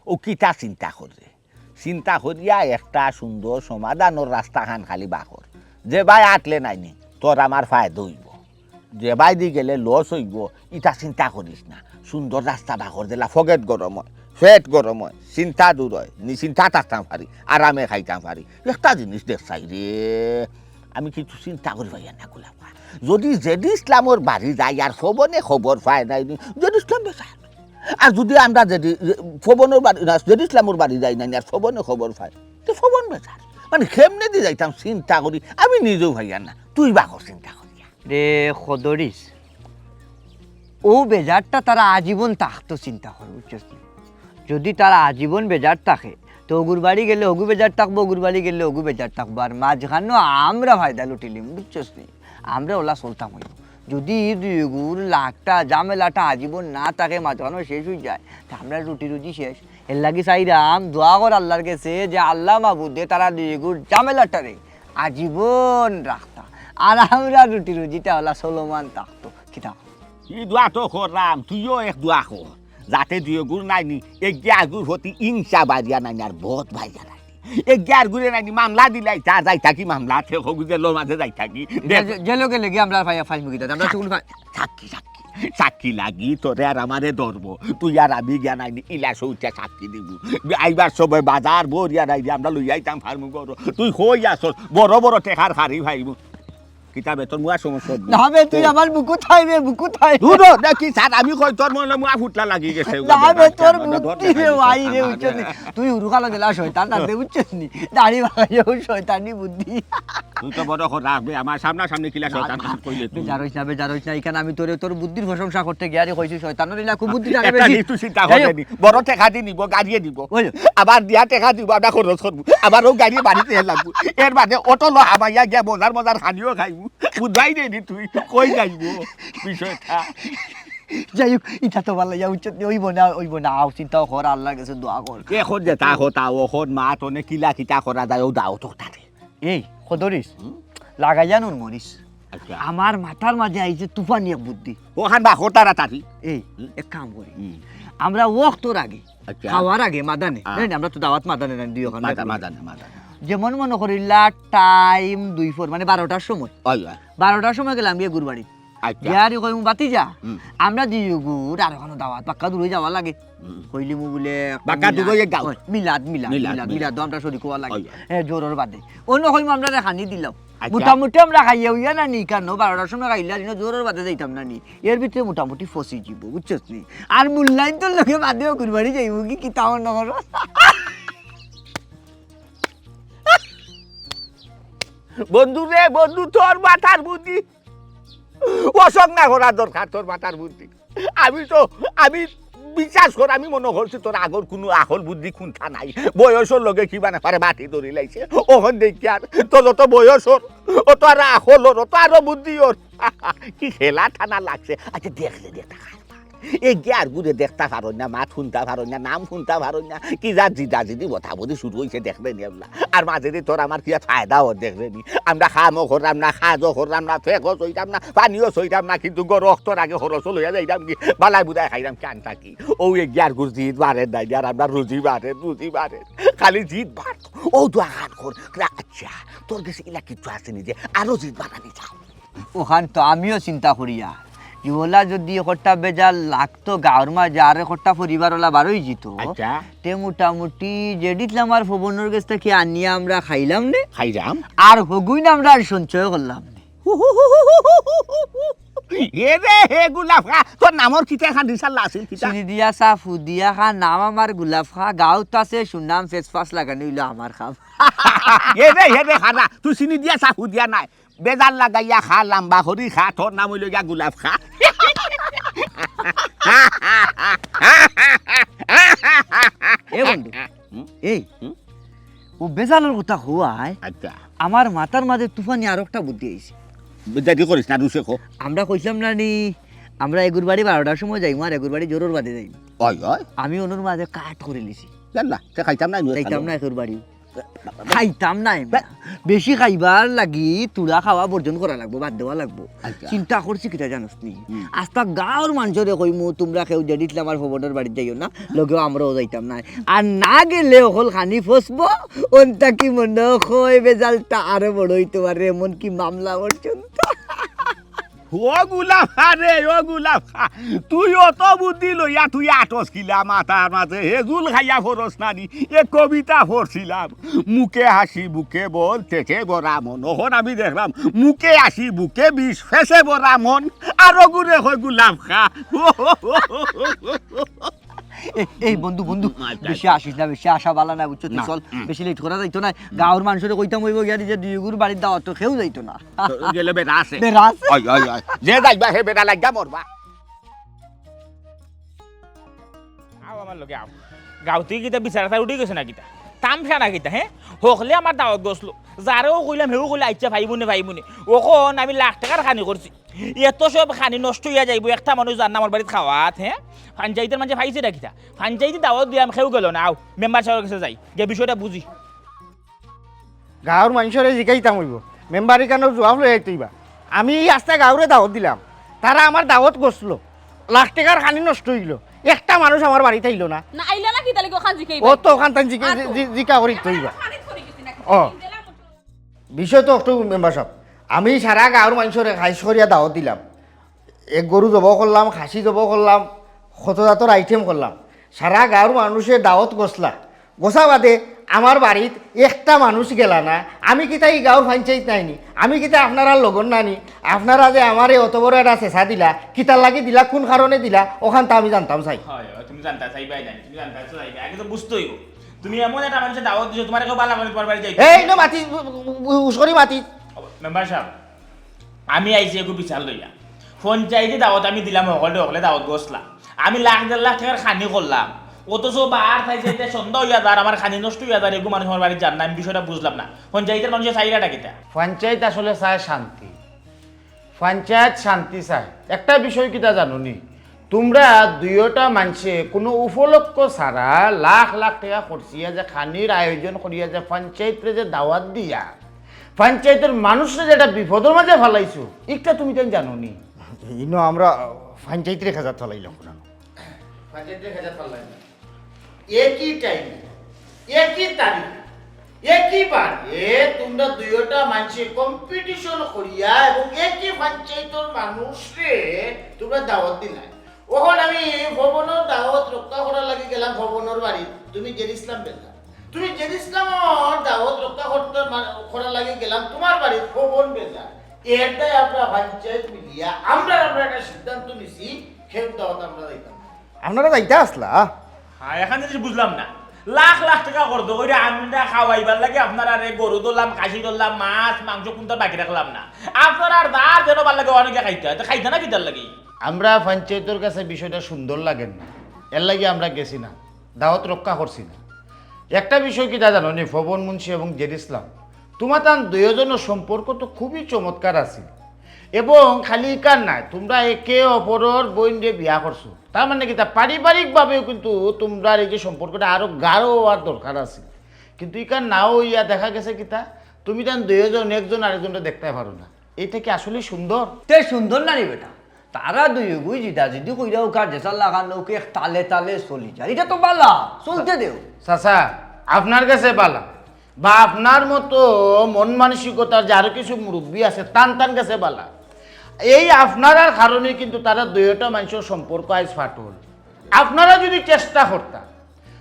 অউ কিতা চিন্তা কররে? চিন্তা করিয়া একটা সুন্দর সমাধানর রাস্তাখান খালি বার কর। যেবায় আটলে নাইনি, তোর আমার ফায়দা অইবো। যেবায়দি গেলে লস অইবো, ইতা চিন্তা করিস না। সুন্দর রাস্তা বার কর, যেলা ফকেট গরম অয়, পেট গরম অয়, চিন্তা দূর অয়, নিশ্চিন্তা থাকতাম পারি, আরামে খাইতাম পারি। একটা জিনিস দেখ চাই রে, আমি কিছু চিন্তা করি পাইয়ার না গোলাপা। যুদি জেডি ইসলামর বাড়ি যাই আর পবনে খবর পায় নাইনি, জেডি ইসলাম বেজার। আর যুদি আমরা জেডি, পবনর বাড়ি, না, জেডি ইসলামর বাড়ি যাই নাইনি আর পবনে খবর পায়, তে পবন বেজার। মানে কেমনেদি যাইতাম চিন্তা করি, আমি নিজেও পাইয়ার না, তুই বার কর চিন্তা করিয়া। রে খদরিস, অউ বেজারটা তারা আজীবন থাকতো, চিন্তা কর, বুঝছস নি? যদি তারা আজীবন বেজার থাকে, তে অগুর বাড়ি গেলে অগু বেজার থাকবো, অগুর বাড়ি গেলে অগু বেজার থাকবো, আর মাঝখানো আমরা ফায়দা লুটিলিমু, বুঝছস নি? আমরা অলা চলতাম অইবো। যদি ই দুইগুর লাগটা, ঝামেলাটা আজীবন না থাকে, মাঝখানো শেষ অইযায়, তে আমরার রুটি রুজি শেষ। এরলাগি চাইরাম, দোয়া কর আল্লার গেছে যে, "আল্লা মাবুদে তারা দুইগুর ঝামেলাটারে আজীবন রাখতা, আর আমরার রুটি রুজিটা অলা চলমান থাকতো।" কিতা? ই দোয়া তো কররাম, তুইও এক দোয়া কর, যাতে দুইগুর নায়নি, এগিয়ারগুর প্রতি হিংসা বাড়িয়া নায়নি, আর বদ বাড়িয়া নায়নি। এগিয়ারগুরে নায়নি, মামলা দিলাইতা, যাইতা কি মামলা, তে হগু জেলর মাঝে যাইতা কি? জে-, জে-, জেলো গেলে গিয়া আমরা ফাই-, ফাইমু কিতা? আমরা সাক্ষী, সাক্ষী, সাক্ষী লাগি তোরে আর আমারে ধরবো, তুই আর আমি গিয়া নায়নি, ইলা সৌটা সাক্ষী দিমু। আইবার সময় বাজার ভরিয়া নায়নি, আমরা লইয়া আইতাম ফার্মু করো। তুই কই আছস, বড় বড় টেকার খাড়ি ফাইমু। কিতাবে তোর মুয়া সমস্যা অইবো। না বে, তুই আমার বুকু থাই বে, বুকু থাই। দূর হ, দেখি স্যার, আমি কই তোর মনে মুয়া ফুটলা লাগি গেছে। না বে, তোর বুদ্ধি রে ভাই রে, বুঝছস নি? তুই উরুকালো দিলা শয়তান, না দে, বুঝছস নি? দাড়ি বাগাইও শয়তানি বুদ্ধি। তুই তো বড় কর রাখবে, আমার সামনাসামনি কিলা শয়তান কইলে তুই। বেজার অইস না, বেজার অইস না, ইখান আমি তোরে তোর বুদ্ধির প্রশংসা করতে গিয়া রে কইছি, শয়তানর ইলা খুব বুদ্ধি থাকে বেশি। একটু চিন্তা করে নি, বড় টেকা দি নিব, গাড়িয়ে দিব। আবার দিয়া টেকা দিব, আমরা খরচ করবো, আবার অউ গাড়িয়ে বাড়িতে লাগবো। এর বাদে অটো লো হামাইয়া গিয়া মজার মজার খানিও খাইবো। বুঝাই দেনি তুই, কই যাইবো বিষয়টা? যাই হোক, ইটা তো ভালা ইয়া উচিত নি, অইবো না, অইবো না, আও চিন্তাও কর, আল্লার গেছে দোয়া কর। এখন যেটা কথা, অখন মা তনে কিলা কিতা করা যায়, অউ দাও তো তারে। এই, খদরিস, হুম? লাগাইয়া নুন মরিস। আচ্ছা। আমার মাথার মাঝে আইছে তুফানি এক বুদ্ধি। অখান বা কর তাড়াতাড়ি। এই, হুম? এক কাম করি। হুম। আমরা ওয়াক্তর আগে, আচ্ছা। খাওয়ার আগে মাদানে, আ। জানি আমরা তো দাওয়াত মাদানে না, দুই ওখান মাদা-, মাদানে, মাদানে। যেমন মনো করিলা টাইম দুই ফোর, মানে বারোটার সময়। অয়, অয়। বারোটার সময় গেলাম গিয়া গুরবাড়ি। আচ্ছা। গিয়ারি কইমু, "বাতিজা, হুম। আমরা দিও গুর আর ওখানো দাওয়াত, বাক্কা দূরে যাওয়া লাগে।" হুম। কইলিমু বুলে, বাক্কা মিলাদ, দূরে যাও। ওই, মিলাদ, মিলাদ, মিলাদ, মিলাদ, মিলাদ। মিলাদ, আমরা শরিক হওয়া লাগে। ওই। হ্যাঁ, জোহরর বাদে। অন্য কইমু, "আমরা রেখানি দিলাম।" আচ্ছা। মোটামুটি আমরা খাইয়া উইয়া না নি, কেন? বারোটার সময় খাইলে আর ইনো জোহরর বাদে যাইতাম না নি। এর ভিতরে মোটামুটি ফসি যিবো, বুঝছস নি? আর মূল্যায়ন তোর লগে বাদেও গুরবাড়ি যাইবো কি, কি তাও না করো? বন্ধু রে, বন্ধু, তোর মাথার বুদ্ধি অসং না করা দরকার, তোর মাথার বুদ্ধি। আমি তো, আমি বিশ্বাস কর, আমি মনো করছি তোর আগর কুনু আকল বুদ্ধি কুন্তা নাই। বয়সর লগে কিবা না পারে বাতি ধরি লাইছে। অখন দেখিয়ার, তোর যত বয়স অর, অত আরো আকল অর, অত আরো বুদ্ধি অর। কি খেলা টানা লাগছে। আচ্ছা, দেখ রে, দেখ, এগিয়ার গুরে দেখতা পারইন না, মাত হুনতা পারইন না, নাম হুনতা পারইন না, কি জাত জিদাজিদি বতাবদি শুরু অইছে দেখরে নি আল্লাহ। আর মাঝে দি তোর আমার কিতা ফায়দা অর দেখরে নি। আমরা কামও করলাম না, কাজও করলাম না, ফেকস অইতাম না, পানিও ছইতাম না, কিন্তু গরু অক্তর আগে খরচ লইয়া যাইতাম কি, বালাই বুদায় খাইতাম কেন থাকি। অউ এগিয়ার গুর জিদ বাড়ের নাই, আর আমরা রুজি বাড়ের, রুজি বাড়ের, খালি জিদ বাড়তো। অউ দোয়া খান কর, আচ্ছা, তোর গেছে ইলা কিচ্ছু আছে নি যে আরো জিদ বাড়ানি যায়? অখান তো আমিও চিন্তা করিয়ার, ইওলা যদি একটা বেজার লাগতো গাঁওর মাঝে আর একটা পরিবার ওলা বারোই যিত, আচ্ছা। তে মোটামুটি জেডিত লামার ফবনর গেছ থাকি আনিয়া আমরা খাইলাম নে। খাইলাম। আর হগুইন আমরা আর সঞ্চয় করলাম নে। এ রে হে গুলাফা, তোর নামর কিতা এখান রিসাল্লা আছিল কিতা? চিনি দিয়া চা ফু দিয়া খা, নাম আমার গুলাফা, গাঁওত আছে সুনাম, ফেস ফাস লাগানি অইলো আমার কাম। এ রে, এ রে, খারা, তুই চিনি দিয়া চা ফু দিয়া নায়। বেজার লাগাইয়া খা, লাম্বা করি খা, তোর নাম অইলো গিয়া গুলাফা। এ বন্ধু, হুম? এই, হুম? অউ বেজালর কথা কওয়ায়, আচ্ছা। আমার মাথার মাঝে তুফানি আরো একটা বুদ্ধি আইছে। বেজারি করিস না, রুশে কো। আমরা কইছিলাম না নি, আমরা এগুর বাড়ি বারোটার সময় যাইমু আর এগুর বাড়ি জোহরর বাদে যাইমু। অয়, অয়। আমি অনর মাঝে কাট করি লিছি। জানলা, তে খাইতাম না, খাইতাম না এগুর বাড়ি। খাইতাম না এমনে। বে- বেশি খাইবার লাগি তুরা খাওয়া বর্জন করা লাগবো, বাদ দেওয়া লাগবো। আচ্ছা। চিন্তা করছি কিতা জানোস নি? হুম। আস্তা গাঁওর মানষরে কইমু, "তুমরা কেউ জেডিত লামার ফবনর বাড়িত যাইও না, লগেও আমরাও যাইতাম না।" আর না গেলে অকল খানি ফসবো, অন থাকি মনো কয় বেজালটা আরো বড় অইতো পারে, এমনকি মামলা পর্যন্ত। ও গুলাফা রে, ও গুলাফা, তুই অত বুদ্ধি লইয়া তুই আটস কিলা মাথার মাঝে? হেজুল খাইয়া পড়স না নি? এ কবিতা পড়ছিলাম। মুখে হাসি, বুকে বল, পেটে ভরা মন। অখন আমি দেখলাম, মুখে হাসি, বুকে বিষ, ফেসে ভরা মন। আরো গুরে কয় গুলাফা। এই, এই বন্ধু, বন্ধু, আচ্ছা, বেশি আচ্ছা। আসিস না, বেশি আসা বালা না, বুঝছো? তুই না, চল, হুম। বেশি লেট করা যাইতো না। গাঁওর মানুষরে কইতাম অইবো গিয়া যে দুইগুর বাড়িত দাওয়াত, কেউ যাইতো না। তো গেলে বেটা আছে। বেটা আছে? ওই, ওই, ওই। যে যাইবা হে বেটা লাগিয়া মরবা। আও আমার লগে আও। গাঁওত কিতা বিচার আচার উঠি গেছে না কিতা? তামশা না কিতা, হে? হকলে আমার দাওয়াত গছলো। যারেও কইলাম, হেও কইলে, "আইচ্ছা, পাইবো নে, পাইবো নে।" অখন আমি লাখ টেকার খানি করছি। এত সব খানি নষ্ট অইয়া যাইবো, একটা মানুষ যার না আমার বাড়িত খাওয়াত, হে? পঞ্চায়েতর মাঝে পাইছে না কিতা? পঞ্চায়েতে দাওয়াত দিলাম, কেউ গেল না। আও, মেম্বার সাবর গেছে যাই, গিয়া বিষয়টা বুঝি। গাঁওর মানষরে জিকাইতাম অইবো, মেম্বার ইখানর জুয়াপ লই আইতে অইবা। আমি ই আস্তা গাঁওরে দাওয়াত দিলাম, তারা আমার দাওয়াত গছলো, লাখ টেকার খানি নষ্ট অইলো, একটা মানুষ আমার বাড়িত আইলো না। না আইলা না কিতা লাগি অখান জিকাইবা? ও তো অখান তান জিকা-, আর তো। জি-, জিকা করিতে অইবা। খানিত পড়ি গেছি না ও। কিতা? বিষয় তো একটু মেম্বার সাব, আমি সারা গাঁওর মানষরে খাইশ করিয়া দাওয়াত দিলাম, এক গরু জবো করলাম, খাসি জবো করলাম, কত জাতর আইটেম করলাম, সারা গাঁওর মানুষে দাওয়াত গছলা, গছা বাদে আমার বাড়িত একটা মানুষ গেলা না। আমি কিতা ই গাঁওর পঞ্চায়েত নায়নি? আমি কিতা আপনারার লগর নানি? আপনারা যে আমারে অত বড় একটা চেঁচা দিলা, কিতার লাগি দিলা, কুন কারণে দিলা, অখানতা আমি জানতাম চাই। হয়, হয়, তুমি জানতা চাইবায় নানি, তুমি জানতা চাইবায়, আগে তো বুঝতে অইবো। তুমি এমন একটা মানুষরে দাওয়াত দিছো, তুমারে কেউ বালা করে তুমার বাড়িত যাইতো এই না। নো মাতি, উ-, উ-, উস করি মাতি। মেম্বার সাব, আমি আইছি এগু বিচার লইয়া। পঞ্চায়েতে দাওয়াত আমি দিলাম, হকলে হকলে দাওয়াত গছলা। আমি লাখ দেড় লাখ টেকার খানি করলাম, অথচ বার থাইছে যে সন্ধ্যা অইয়া যার, আমার খানি নষ্ট অইয়া যার, এগু মানুষ আমার বাড়িত যার না, আমি বিষয়টা বুঝলাম না। পঞ্চায়েতর মানষে চাইরাটা কিতা? পঞ্চায়েত আসলে চায় শান্তি, পঞ্চায়েত শান্তি চায়। একটা বিষয় কিতা জানো নি? তুমরা দুইওটা মানষে কুনু উপলক্ষ ছাড়া লাখ লাখ টেকা খরচিয়া যে খানির আয়োজন করিয়া যে পঞ্চায়েতরে যে দাওয়াত দিয়া পঞ্চায়েতর মানুষরে যেটা বিপদর মাঝে ফালাইছো, ইটা তুমি তাইন জানো নি? ইনো আমরা পঞ্চায়েতরে খেজাত ফালাইলাম কুনানো। পঞ্চায়েতরে খেজাত ফালাইলাম। একই টাইমে, একই তারিখে, একই বারে তুমরা দুইওটা মানষে কম্পিটিশন করিয়া এবং একই পঞ্চায়েতর মানুষরে তুমরা দাওয়াত দিলায়। অখন আমি ভবনর দাওয়াত রক্ষা করার লাগি গেলাম ভবনর বাড়িত, তুমি জেড ইসলাম বেলা। তুমি জেড ইসলামর দাওয়াত রক্ষা করতে মা-, করার লাগি গেলাম তুমার বাড়িত ভবন বেলা। এর দায় আমরা পঞ্চায়েত মিলিয়া আমরা, আমরা একটা সিদ্ধান্ত নিছি, কেউর দাওয়াত আমরা যাইতাম না। আপনারা যাইতা আছলা? হ্যাঁ, অখান জিনিস বুঝলাম না। লাখ লাখ টেকা খরচ করি আমরা খাওয়াইবার লাগি আপনারারে গরু ধরলাম, খাসি ধরলাম, মাছ, মাংস কুনতা বাকি রাখলাম না। আপনারার যার যেন ভালা লাগে অনেকে খাইতা, তো খাইতা না কিতার লাগি? আমরা পঞ্চায়েতর কাছে বিষয়টা সুন্দর লাগের না, এর লাগি আমরা গেছি না, দাওয়াত রক্ষা করছি না। একটা বিষয় কিতা জানো নি, ফবন মুন্সি এবং জেড ইসলাম, তুমাতান দুইওজনর সম্পর্ক তো খুবই চমৎকার আছিল। এবং খালি ইখান নায়, তুমরা একে অপরর বইনরে বিয়া করছো, তার মানে কিতা, পারিবারিকভাবেও কিন্তু তুমরার এই যে সম্পর্কটা আরো গাঢ় অওয়ার দরকার আছে। কিন্তু ইখান না অইয়া দেখা গেছে কিতা, তুমিতান দুইওজন একজন আরেকজনরে দেখতায় পারো না। এইটা কি আসলেই সুন্দর? তে সুন্দর না নি বেটা? তারা দুইওগুই জিদাজিদি কইরা অউকা যেছার লাখান অউক এক তালে তালে চলি যার। ইটা তো ভালা, চলতে দেও। চাচা, আপনার গেছে ভালা, বা আপনার মতো মন মানসিকতার যে আরো কিছু মুরব্বি আছে, তান তান গেছে ভালা। এই আপনারার কারণে কিন্তু তারা দুইওটা মানষর সম্পর্ক আইজ ফাটল। আপনারা যদি চেষ্টা করতা,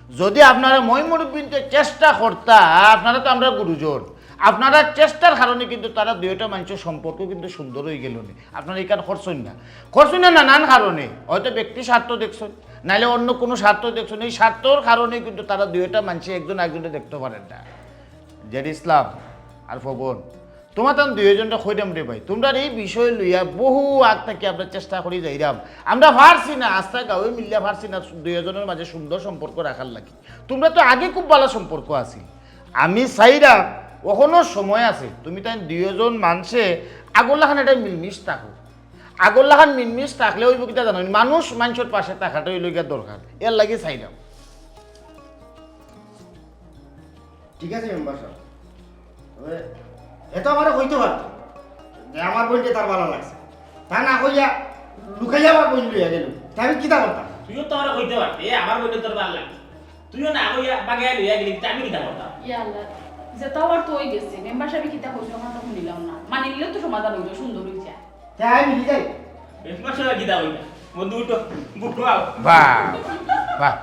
যদি আপনারা ময় মুরব্বিন্তে চেষ্টা করতা, আপনারা তো আমরার গুরুজন, আপনারার চেষ্টার কারণে কিন্তু তারা দুইওটা মানষর সম্পর্ক কিন্তু সুন্দর অইগেলো নি। আপনারা ইখান করছইন না, করছইন না নানান কারণে, হয়তো ব্যক্তি স্বার্থ দেখছইন, নাইলে অন্য কুনু স্বার্থ দেখছইন। এই স্বার্থর কারণে কিন্তু তারা দুইওটা মানষে একজন আরেকজনরে দেখতো পারের না। জেড ইসলাম আর ফবন, তুমাতান দুইওজনরে কইরাম রে ভাই, তুমরার এই বিষয় লইয়া বহু আগ থাকি আমরা চেষ্টা করি যাইরাম, আমরা পারছি না, আস্তা গাঁওয়ে মিলিয়া পারছি না দুইওজনর মাঝে সুন্দর সম্পর্ক রাখার লাগি। তুমরা তো আগে খুব ভালা সম্পর্ক আছিল। আমি চাইরাম, অখনো সময় আছে, তুমিতাইন দুইওজন মানষে আগর লাখান একটা মিলমিশ থাকো। আগর লাখান মিলমিশ থাকলে অইবো কিতা জানো নি? মানুষ মানষর পাশে থাকাটা অইলো গিয়া দরকার, এর লাগি চাইরাম। ঠিক আছে মেম্বার সাব, তবে হে তো আমারে কইতে পারতো যে আমার বইনরে তার ভালা লাগছে, তা না কইয়া লুকাইয়া আমার বইন লইয়া গেলো, তা আমি কিতা করতাম? তুইও তো আমারে কইতে পারতে, এ আমার বইনরে তোর ভালা লাগছে, তুইও না কইয়া বাগাইয়া লইয়া গেলি, তা আমি কিতা করতাম? ইয়া আল্লাহ, যেতা অওয়ার তো অই গেছে, মেম্বার সাবে কিতা কইছে, অখান তো হুনিলাম না, মানিলিলে তো সমাধান অইতো, সুন্দর অইতো। তাই মিলি যাই। মেম্বার সাব কিতা কইতা? বন্ধু উঠো, বুকো আও। বাহ, বাহ।